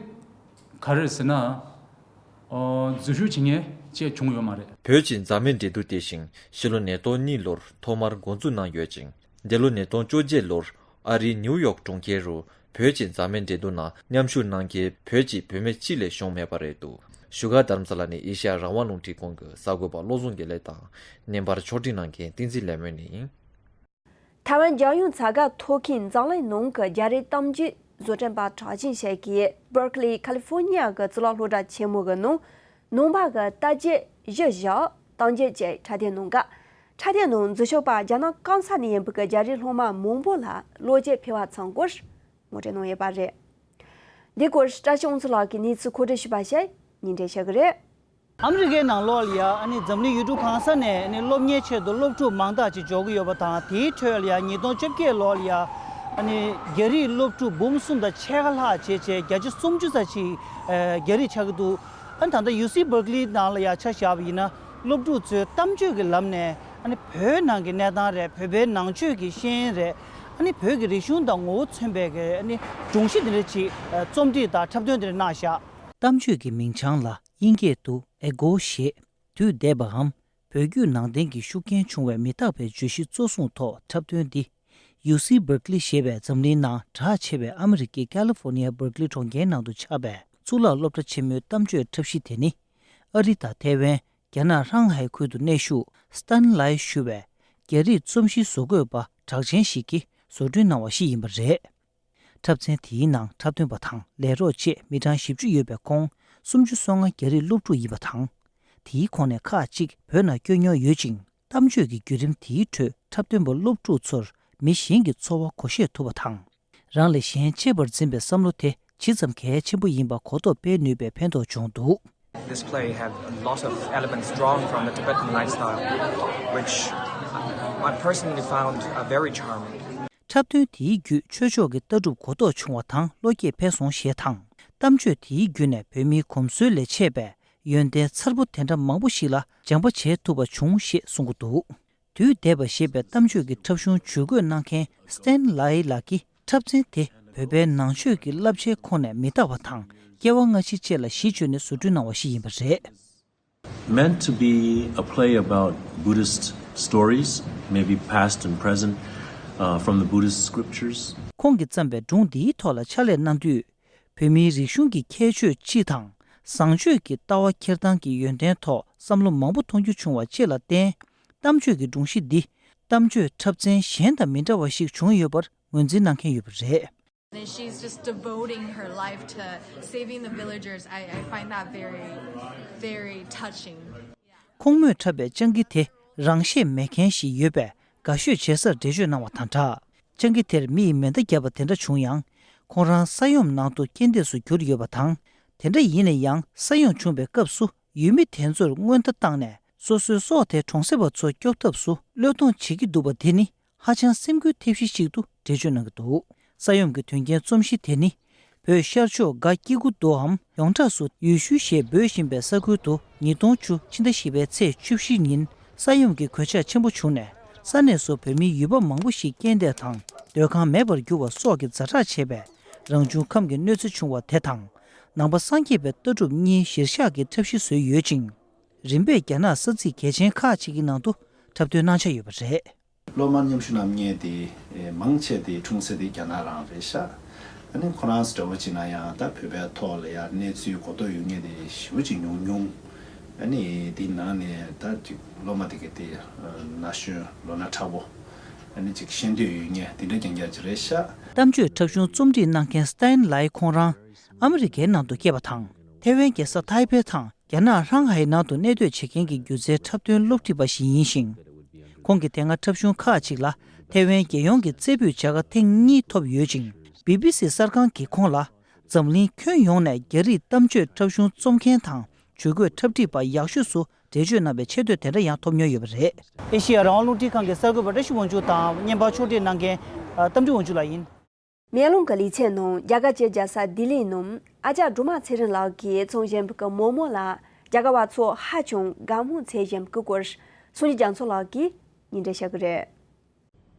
ག་རེ་ཟེར་ན། འཛུལ་ཞུགས་བྱེད་མཁན་བཅས་བྱུང་ཡོད་མ་རེད། བོད་ཀྱི་མཛངས་མའི་འགྲན་བསྡུར་དེ་བཞིན་ཕྱི་ལོ་ཉིས་སྟོང་གཉིས་ལོར་ཐོག་མར་འགོ་འཛུགས་གནང་ཡོད་ཅིང་། འདི་ལོ་ཉིས་སྟོང་བཅོ་བརྒྱད་ལོར་ཨ་རིའི་ནིའུ་ཡོག་གྲོང་ཁྱེར་རུ་བོད་ཀྱི་མཛངས་མའི་འགྲན་བསྡུར་ནང་མཉམ་ཞུགས་གནང་མཁན་བོད་ཀྱི་བུད་མེད་གཅིག་ལས་བྱུང་མེད་པ་རེད་འདུག་བཞུགས་སྒར་རྡ་རམ་ས་ལ་ནས་ཨེ་ཤ་ཡ་རང་དབང་རླུང་འཕྲིན་ཁང་གི་གསར་འགོད་པ་བློ་བཟང་དགེ་ལེགས་དང་། བརྙན་པར་ཕྱོགས་སྒྲིག་གནང་མཁན་བསྟན་འཛིན་ལེགས་སྨོན་ཡིན། ཐའེ་ཝན་རྒྱལ་ཡོངས་ཚ་ག་ཐོག་ཁེངས་འཛམ་གླིང་ནང་གི་རྒྱ་རིགས་གཏམ་བརྗོད་བཟོ་སྐྲུན་པ་གྲགས་ཅན་ཞིག་གིས་Berkeley California གི་གཙུག་ལག་སློབ་གྲྭ་ཆེན་མོ་གི་ནང་ནང་པ་གི་དར་ཆ་བཞི་བཞག་གཏམ་བརྗོད་ཅིག་འཁྲབ་སྟོན་གནང་སྐབས། འཁྲབ་སྟོན་ནང་འཛུལ་ཞུགས་པ་རྒྱ་ནག་སྐམ་ས་ནས་ཡིན་པའི་གི་རྒྱ་རིགས་སློབ་མ་མང་པོ་ལ་བློ་སྐྱེད་འཕེར་བ་ཚང་སྐོར་ངོ་སྤྲོད་གནང་ཡོད་པ་རེད། འདི་སྐོར་བཀྲ་ཤིས་དབང་ཕྱུག་ལགས་ཀྱིས་གནས་ཚུལ་མཁོ་སྤྲོད་ཞུས་པ་ཞིག་སྙན་སྒྲོན་ཞུ་གི་རེད། ཨ་མི་རི་ཀའི་ནང་ལོགས་ལ་ཡ་ཨ་ནི་འཛམ་གླིང་ཡུལ་གྲུ་གང་ས་ནས་ཨ་ནི་སློབ་གཉེར་ཆེད་དུ་སློབ་ཕྲུག་མང་དག་ཅིག་འབྱོར་གྱི་ཡོད་པ་དང་། དེའི་ཁྲོད་ལ་ཡ་ཉིས་སྟོང་བཅོ་བརྒྱད་ལོ་ལ་ཡ་ཨ་ནི་རྒྱ་རིགས་སློབ་ཕྲུག་འབུམ་གསུམ་དང་ཕྱེད་ཀ་ལྷག་བྱས་བྱས་བརྒྱ་ཆ་སུམ་ཅུ་ཙམ་ཅིག་ཨ་རྒྱ་རིགས་ཆགས་ཀྱི་འདུག་ཨ་ནི་ད་ལྟ་ཡུ་སི་བར་ཀི་ལི་ནང་ལ་ཡ་ཆ་བཞག་པ་ཡིན་ན། སློབ་ཕྲུག་ཚོས་གཏམ་བརྗོད་ཀྱི་ལམ་ནས་ཨ་ནི་བོད་ནང་གི་གནས་སྟངས་རེད། བོད་པའི་ནང་ཆོས་ཀྱི་ཤེས་ཡོན་རེད། ཨ་ནི་བོད་ཀྱི་རིག་གཞུང་དང་ངོ་བོ་མཚོན་པའི་གི་ཨ་ནི་སྒྲོམ་གཞི་འདི་འདྲ་ཅིག་རྩོམ་སྒྲིག་དང་འཁྲབ་སྟོན་འདི་འདྲ་གནང་བཞག་གཏམ་བརྗོད་ཀྱི་མིང་བྱང་ལ་དབྱིན་སྐད་དུ་Ego ཞེས། དུས་འདས་པའམ་བོད་བརྒྱུད་ནང་བསྟན་གྱི་ཤུགས་རྐྱེན་བྱུང་བའི་མི་རྟག་པའི་བརྗོད་གཞི་གཙོ་བཟུང་ཐོག་འཁྲབ་སྟོན་འདི། ཡུ་སི་བར་ཀི་ལི་ཞེས་པའི་འཛམ་གླིང་ནང་གྲགས་ཆེ་བའི་ཨ་མི་རི་ཀའི་ཀ་ལི་ཧྥོ་ནི་ཡ་བར་ཀི་ལི་གྲོང་ཁྱེར་ནང་དུ་ཆགས་པའི་གཙུག་ལག་སློབ་གྲྭ་ཆེན་མོའི་གཏམ་བརྗོད་འཁྲབ་གཞི་དེ་ནི། ཨ་རི་དང་ཐའེ་ཝན། རྒྱ་ནག་ཧྲང་ཧའེ་ཁུལ་དུ་གནས་བཞུགས་Stan Lai ཞུ་བའི་རྒྱ་རིགས་རྩོམ་གཞི་བཟོ་འགོད་པ་གྲགས་ཅན་ཞིག་གིས་བཟོ་སྐྲུན་གནང་བ་ཞིག་ཡིན་པ་རེད། འཁྲབ་ཚན་དེའི་ནང་འཁྲབ་སྟོན་པ་དང་ལས་རོགས་བཅས་མི་གྲངས་བཞི་བཅུ་ཡོད་པའི་ཁོངས་སུམ་ཅུ་སོ་ལྔ་རྒྱ་རིགས་སློབ་ཕྲུག་ཡིན་པ་དང་། དེའི་ཁོངས་ནས་ཁག་ཅིག་བོད་ནང་བསྐྱོད་མྱོང་ཡོད་ཅིང་། གཏམ་བརྗོད་ཀྱི་བརྒྱུད་རིམ་དེའི་ཁྲོད་འཁྲབ་སྟོན་པ་སློབ་ཕྲུག་ཚོར་མི་གཞན་གྱི་ཚོར་བ་གོ་ཤེས་ཐུབ་པ་དང་། རང་ལས་གཞན་གཅེས་པར་འཛིན་པའི་བསམ་བློ་དེ་ཇི་ཙམ་གལ་ཆེན་པོ་ཡིན་པ་གོ་རྟོགས་སྤེལ་ནུས་པའི་ཕན་ཐོགས་བྱུང་འདུག This play had a lot of elements drawn from the Tibetan lifestyle, which I personally found uh, very charming. འཁྲབ་སྟོན་དེའི་བརྒྱུད་ཆོས་ཕྱོགས་ཀྱི་ལྟ་གྲུབ་གོ་རྟོགས་བྱུང་བ་དང་བློ་སྐྱེད་འཕེལ་སོང་ཞེས་དང་། གཏམ་བརྗོད་དེའི་བརྒྱུད་ནས་བོད་མིའི་གོམས་སྲོལ་ལས་ཆད་པའི་ཡོན་ཏན་མཚར་པོ་དེ་འདྲ་མང་པོ་ཞིག་ལ་སྦྱངས་པ་བྱེད་ཐུབ་པ་བྱུང་ཞེས་གསུང་གི་འདུག་དུས་འདས་པ་ཞེས་པའི་གཏམ་བརྗོད་ཀྱི་འཁྲབ་གཞུང་ཇུས་འགོད་གནང་མཁན་Stan Lai ལགས་ཀྱིས། འཁྲབ་ཚན་དེ་བོད་པའི་ནང་ཆོས་ཀྱི་བསླབ་བྱའི་ཁོངས་ནས་མི་རྟག་པ་དང་སྐྱེ་བ་སྔ་ཕྱི་བཅས་ལ་གཞི་བཅོལ་ནས་བཟོ་སྐྲུན་གནང་བ་ཞིག་ཡིན་པ་རེད། Meant to be a play about Buddhist stories, maybe past and present, uh, from the Buddhist scriptures. ཁོང་གིས་བརྩམས་པའི་སྒྲུང་འདིའི་ཐོག་ལ་ཕྱག་ལས་གནང་དུས། བོད་མིའི་རིག་གཞུང་གི་ཁྱད་ཆོས་སྤྱི་དང་། བཟང་སྤྱོད་ཀྱི་ལྟ་བ་འཁྱེར་སྟངས་ཀྱི་ཡོན་ཏན་ཐོག་བསམ་བློ་མང་པོ་མཐོང་རྒྱུ་བྱུང་བ་བཅས་ལ་བརྟེན། གཏམ་བརྗོད་ཀྱི་སྒྲུང་གཞི་འདི་གཏམ་བརྗོད་འཁྲབ་ཚན་གཞན་དང་མི་འདྲ་བ་ཞིག་བྱུང་ཡོད་པར་ངོས་འཛིན་གནང་མཁན་ཡོད་པ་རེད། And she's just devoting her life to saving the villagers. I, I find that very, very touching. ཁོང་མོས་འཁྲབ་པའི་སྤྱང་ཀི་དེ་རང་ཤེད་མེད་མཁན་ཞིག་ཡོད་པས་དགའ་ཤོས་བྱེད་སར་འགྲེལ་བརྗོད་གནང་བ་དང་སྦྲགས། སྤྱང་ཀི་དེར་མི་ཡིས་མེ་མདའ་བརྒྱབ་པ་དེ་འདྲ་བྱུང་ཡང་། ཁོང་རང་ས་ཡོམ་ནང་དུ་རྐྱེན་འདས་སུ་གྱུར་ཡོད་པ་དང་། དེ་འདྲ་ཡིན་ན་ཡང་ས་ཡོམ་བྱུང་བའི་སྐབས་སུ་ཡུལ་མི་དེ་ཚོར་སྔོན་བརྡ་བཏང་ནས་སོ་སོའི་སྲོག་དེ་གྲོང་གསེབ་པ་ཚོ་སྐྱོབ་ཐབས་སུ་བློས་གཏོང་བྱེད་ཀྱི་འདུག་པ་དེ་ནི། ཧ་ཅང་སེམས་འགུལ་ཐེབས་གཞི་ཞིག་ཏུ་འགྲེལ་བརྗོད་གནང་གི་འདུག་ས་ཡོམ་གྱི་དོན་རྐྱེན་རྩོམ་གཞི་དེ་ནི། བོད་ཤར་ཕྱོགས་སྒ་སྐྱེ་རྒུ་མདོའམ་ཡོངས་གྲགས་སུ་ཡུལ་ཤུལ་ཞེས་འབོད་བཞིན་པའི་ས་ཁུལ་དུ་ཉིས་སྟོང་བཅུ་ཕྱི་ཟླ་བཞི་པའི་ཚེས་བཅུ་བཞི་ཉིན་ས་ཡོམ་གྱི་གོད་ཆག་ཆེན་པོ་བྱུང་ནས། ས་གནས་སུ་བོད་མིའི་ཡུལ་པ་མང་པོ་ཞིག་རྐྱེན་འདས་དང་སྡོད་ཁང་མེད་པར་གྱུར་བ་སོགས་ཀྱི་ཛ་དྲག་ཆེ་བའི་རང་བྱུང་ཁམས་ཀྱི་གནོད་འཚེ་བྱུང་བ་དེ་དང་། ནང་པ་སངས་རྒྱས་པའི་ལྟ་གྲུབ་གཉིས་གཞིར་བཞག་གི་འཁྲབ་གཞི་བཟོས་ཡོད་ཅིང་། རིམ་པས་རྒྱ་ནག་ས་ཚིགས་གལ་ཆེན་ཁག་ཅིག་གི་ནང་དུ་འཁྲབ་སྟོན་གནང་འཆར་ཡོད་པ་རེད། སློབ་མ་མཉམ་ཞུགས་གནང་མཁན་དེ་མང་ཆེ་དེ་འཁྲུངས་ས་དེ་རྒྱ་ནག་རང་རེད་ཤག་ཨ་ནི་ཁོ་རང་ཚོ་འདྲ་བོ་བྱས་ན་ཡང་ད་བོད་པའི་ཐོག་ལ་ཡང་གནས་ཚུལ་གོ་རྟོགས་ཡོད་མཁན་དེ་ཞེ་པོ་ཅིག་ཉུང་ཉུང་ ཨ་ནི་དེའི་ནང་ནས་ད་ཅིག་སློབ་མ་དེ་ག་དེ་ན་གཞོན་ལོ་ན་ཕྲ་བོ། ཨ་ནི་ཅིག་ཤེས་འདོད་ཡོད་མཁན་དེ་འདྲ་རྐྱང་རྐྱང་ཅིག་རེད་ཤག་གཏམ་བརྗོད་འཁྲབ་གཞུང་རྩོམ་སྒྲིག་གནང་མཁན་སྟན་ལའི་ཁོང་རང་ཨ་མི་རི་ཀའི་ནང་དུ་སྐྱེས་པ་དང་། ཐེ་ཝན་རྒྱལ་ས་ཐའེ་པེ་དང་རྒྱ་ནག་ཧྲང་ཧའེ་ནང་དུ་གནས་སྡོད་བྱེད་མཁན་གྱི་སྒྱུ་རྩལ་འཁྲབ་སྟོན་སློབ་ཁྲིད་པ་ཞིག་ཡིན་ཞིང་། ཁོང་གིས་དེ་སྔ་འཁྲབ་གཞུང་ཁག་ཅིག་ལ་ཐེ་ཝན་རྒྱལ་ཡོངས་ཀྱི་རྩེ་ཕུད་བྱ་དགའ་ཐེངས་གཉིས་ཐོབ་ཡོད་ཅིང་། བི་བི་སི་གསར་ཁང་གིས་ཁོང་ལ། འཛམ་གླིང་ཁྱོན་ཡོངས་ནས་རྒྱ་རིགས་གཏམ་བརྗོད་འཁྲབ་གཞུང་རྩོམ་མཁན་དང་ཇུས་འགོད་འཁྲབ་ཁྲིད་པ་ཡག་ཤོས་སུ་འགྲེལ་བརྗོད་གནང་བའི་ཆེ་བསྟོད་དེ་འདྲ་ཡང་ཐོབ་མྱོང་ཡོད་པ་རེད། ཨེ་ཤེ་ཡ་རང་དབང་རླུང་འཕྲིན་ཁང་གི་གསར་འགོད་པ་བཀྲ་ཤིས་དབང་ཕྱུག་དང་བརྙན་པར་ཕྱོགས་སྒྲིག་གནང་མཁན་ཨ་གཏམ་འབྲི་དབང་ཕྱུག་ལགས་ཡིན། སྨན་ལུང་གི་ལི་ཚན་ནང་རྒྱ་གར་གྱི་རྒྱལ་ས་ལྡི་ལིའི་ནང་ཨ་ཅག་སྒྲོལ་མ་ཚེ་རིང་ལགས་ཀྱིས་བཙོང་བཞིན་པའི་མོག་མོག་ལ་རྒྱ་གར་བ་ཚོ་ཧ་ཅང་དགའ་མོས་བྱེད་བཞིན་པའི་སྐོར་སངས་རྒྱས་རྒྱ་མཚོ་ལགས་ཀྱིས་སྙན་སྒྲོན་ཞུ་གི་རེད།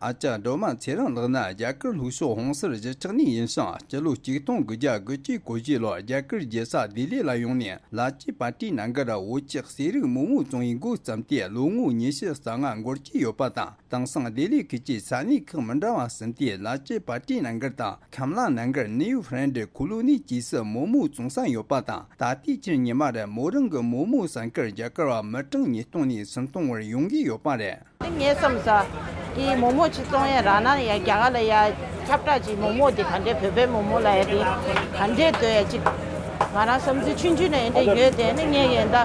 ཨ་ཅག་སྒྲོལ་མ་ཚེ་རིང་ལགས་ནི་རྒྱ་གར་ལྷོ་ཕྱོགས་ཧོང་སར་གཞིས་ཆགས་ནས་ཡིན་ཞིང་། སྤྱི་ལོ་ཆིག་སྟོང་དགུ་བརྒྱ་དགུ་བཅུ་གོ་བཞི་ལོར་རྒྱ་གར་རྒྱལ་ས་ལྡི་ལི་ལ་ཡོང་ནས་ལ་ཅི་པ་ཏི་ན་གར་བོད་ཀྱི་གསེར་རིགས་མོག་མོག་བཙོང་བའི་འགོ་བརྩམས་ཏེ་ལོ་ངོ་ཉི་ཤུ་རྩ་ལྔ་འགོར་གྱི་ཡོད་པ་དང་། དེང་སང་ལྡི་ལི་ཁུལ་གྱི་ས་གནས་ཁག་མི་འདྲ་བ་གསུམ་སྟེ། ལ་ཅི་པ་ཏི་ན་གར་དང་། ཁམ་ལ་ན་གར། ནིའུ་ཧྥ་རན་ཌི་ཁོ་ལོ་ནི་བཅས་སུ་མོག་མོག་བཙོང་ས་ཡོད་པ་དང་། ད་ལྟའི་ཆར་ཉི་མ་རེར་མོ་རང་གི་མོག་མོག་ཟ་མཁན་རྒྱ་གར་བ་མི་གྲངས་ཉིས་སྟོང་ནས་སུམ་སྟོང་བར་ཡོང་གི་ཡོད་པ་རེད། ངས་བསམ་ས། དེའི་མོག་མོག་ཅིག་བཙོང་ཡས་རག་ན་ཡ། རྒྱ་གར་ལ་ཡ་ཁྱབ་བསྒྲགས་ཅིག་མོག་མོག་དེ་ག་འདྲས། བོད་པའི་མོག་མོག་ལ་ཡ་དེ་ག་འདྲས་འདོད་ཡ་ཅིག་ང་རང་བསམ་ཚུལ་ཆུང་ཆུང་ནས་འདྲས་ཡོད་དེ། ནི་ངས་ཡིན་ད་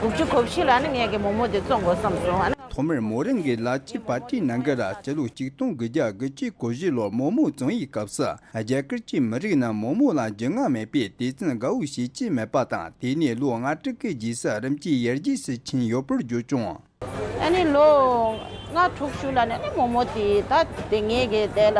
དགུ་བཅུ་གོ་བཞི་ལ་ནི་ངས་ཀྱི་མོག་མོག་དེ་བཙོང་དགོས་བསམ་སོང་། ཐོག་མར་མོ་རང་གིས་ལ་ཅི་པ་ཏི་ན་གར་སྤྱི་ལོ་ཆིག་སྟོང་དགུ་བརྒྱ་དགུ་བཅུ་གོ་བཞི་ལོར་མོག་མོག་བཙོང་བའི་སྐབས་སུ། རྒྱ་གར་གྱི་མི་རིགས་ནི་མོག་མོག་ལ་རྒྱུས་མངའ་མེད་པས་དེ་ཙམ་དགའ་བོ་བྱེད་ཀྱི་མེད་པ་དང་། དེ་ནས་ལོ་ལྔ་དྲུག་གི་རྗེས་སུ་རིམ་གྱིས་ཡར་རྒྱས་སུ་ཕྱིན་ཡོད་པར་བརྗོད་ཀྱང་། ཨ་ནི་ལོ་ལྔ་དྲུག་ཤུལ་ལ་ནས་ནི་མོག་མོག་དེ་ད་དེ་ངེད་ཀྱི་དེ་ལ་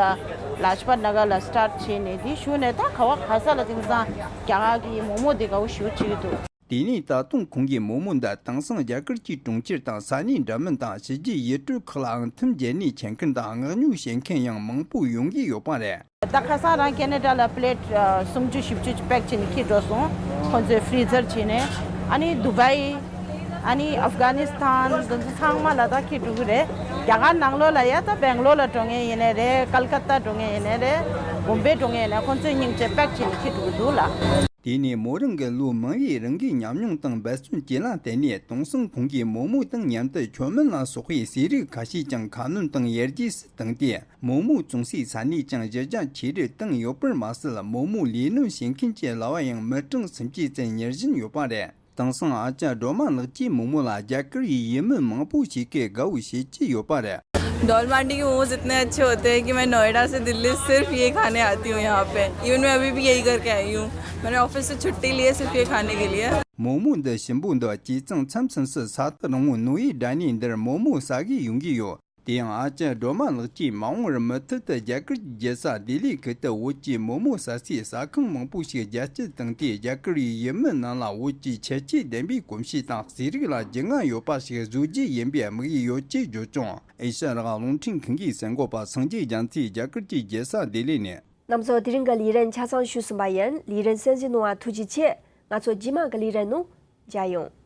ལ་ཅི་པ་ན་གར་ལ་སི་ཊར་ཊི་བྱས་ནས། དེ་གཞུག་ནས་ད་ག་བ་ག་ས་ལ་དེང་སང་རྒྱ་གར་གྱི་མོག་མོག་དེ་དགའ་བོ་ཞེ་པོ་བྱེད་ཀྱི་འདུག་དེ་ནས་ད་དུང་ཁོང་གིས་མོག་མོག་འདི་དེང་སང་རྒྱ་གར་གྱི་གྲོང་ཁྱེར་དང་ས་གནས་འདྲ་མིན་དང་ཕྱི་རྒྱལ་ཡུལ་གྲུ་ཁག་ལའང་ཐུམ་བརྒྱབ་ནས་ཁྱེར་མཁན་དང་མངགས་ཉོ་བྱེད་མཁན་ཡང་མང་པོ་ཡོང་གི་ཡོད་པ་རེད། ད་ཁ་སང་རང་ཁེ་ན་ཌ་ལ་པི་ལེཊ་ཨ་སུམ་ཅུ་བཞི་བཅུ་ཅིག་པེག་བྱས་ནས་འཁྱེར་འགྲོ་སོང་། ཁོང་ཚོས་ཕི་རི་ཛར་བྱས་ནས། ཨ་ནི་དུ་བའི། ཨ་ནི་ཨབ་གྷ་ནི་སི་ཐན། འདི་ཚོ་ཚང་མ་ལ་ད་འཁྱེར་འགྲོ་གི་རེད། རྒྱ་གར་ནང་ལོགས་ལ་ཡ། ད་སྦེང་ལོར་ལ་འགྲོ་མཁན་ཡིན་ནའི་རེད། ཀལ་ཀ་ཏ་འགྲོ་མཁན་ཡིན་ནའི་རེད། བོམ་བེ་འགྲོ་མཁན་ཡིན་ནའི། ཁོང་ཚོས་སྙིང་རྗེ་པེག་བྱས་ནས་འཁྱེར་འགྲོ་གི་འདུག་ལ། དེ་ནས་མོ་རང་གི་ལོ་མང་བའི་རང་གི་ཉམས་མྱོང་དང་འབད་བརྩོན་བཅས་ལ་བརྟེན་ནས། དེང་སང་ཁོང་གིས་མོག་མོག་དང་མཉམ་དུ་ཁྱོ་མིན་ལ་སོགས་པའི་ཟས་རིགས་ཁ་ཤས་ཀྱང་ཁ་སྣོན་དང་ཡར་རྒྱས་སུ་བཏང་སྟེ། མོག་མོག་བཙོང་སའི་ས་གནས་ཀྱང་གཞི་རྒྱ་ཆེ་རུ་བཏང་ཡོད་པར་མ་ཟད། མོག་མོག་ལས་སྣོན་བྱེད་མཁན་གྱི་གླ་བ་ཡང་མི་གྲངས་སུམ་བརྒྱ་ཙམ་ཉར་བཞིན་ཡོད་པ་རེད། དེང་སང་ཨ་ཅག་སྒྲོལ་མ་ལགས་ཀྱིས་མོག་མོག་ལ་རྒྱ་གར་བའི་ཡུལ་མི་མང་པོ་ཞིག་གིས་དགའ་བོ་བྱེད་ཀྱི་ཡོད་པ་རེད། डोल मांडी के मोमोज इतने अच्छे होते हैं कि मैं नोएडा से दिल्ली सिर्फ ये खाने आती हूँ यहाँ पे। इवन मैं अभी भी यही करके आई हूँ। मैंने ऑफिस से छुट्टी ली है सिर्फ ये खाने के लिए। མོག་མོག་འདི་ཞིམ་པོ་འདུག་བྱས་ཙང་མཚམས་མཚམས་སུ་ས་ཐག་རིང་བོ་ནོར་བུའི་སྒྲ་སྙན་འདིར་མོག་མོག་ཟ་གི་ཡོང་གི་ཡོད། དེ་ཡང་ཨ་ཅག་སྒྲོལ་མ་ལགས་ཀྱིས་མ་འོངས་པར་མུ་མཐུད་དུ་རྒྱ་གར་གྱི་རྒྱལ་ས་ལྡི་ལིའི་ཁུལ་དུ་བོད་ཀྱི་མོག་མོག་ཟ་སའི་ཟ་ཁང་མང་པོ་ཞིག་རྒྱ་སྐྱེད་བཏང་སྟེ། རྒྱ་གར་བའི་ཡུལ་མི་རྣམས་ལ་བོད་ཀྱི་ཁྱད་ཆོས་ལྡན་པའི་གོམས་གཤིས་དང་ཟས་རིགས་ལ་རྒྱུས་མངའ་ཡོད་པ་ཞིག་བཟོ་རྒྱུ་ཡིན་པའི་དམིགས་ཡུལ་ཡོད་ཅེས་བརྗོད་ཀྱང་། ཨེ་ཤ་ཡ་རང་དབང་རླུང་འཕྲིན་ཁང་གི་གསར་འགོད་པ་སངས་རྒྱས་རྒྱ་མཚོས་རྒྱ་གར་གྱི་རྒྱལ་ས་ལྡི་ལི་ནས། རྣམ་ཚོ་དེ་རིང་གི་ལས་རིམ་ཆ་ཚང་ཞུས་ཟིན་པ་ཡིན། ལས་རིམ་གསན་གཟིགས་གནང་བར་ཐུགས་རྗེ་ཆེ། ང་ཚོ་རྗེས་མ་གི་ལས་རིམ་ནང་མཇལ་ཡོང་།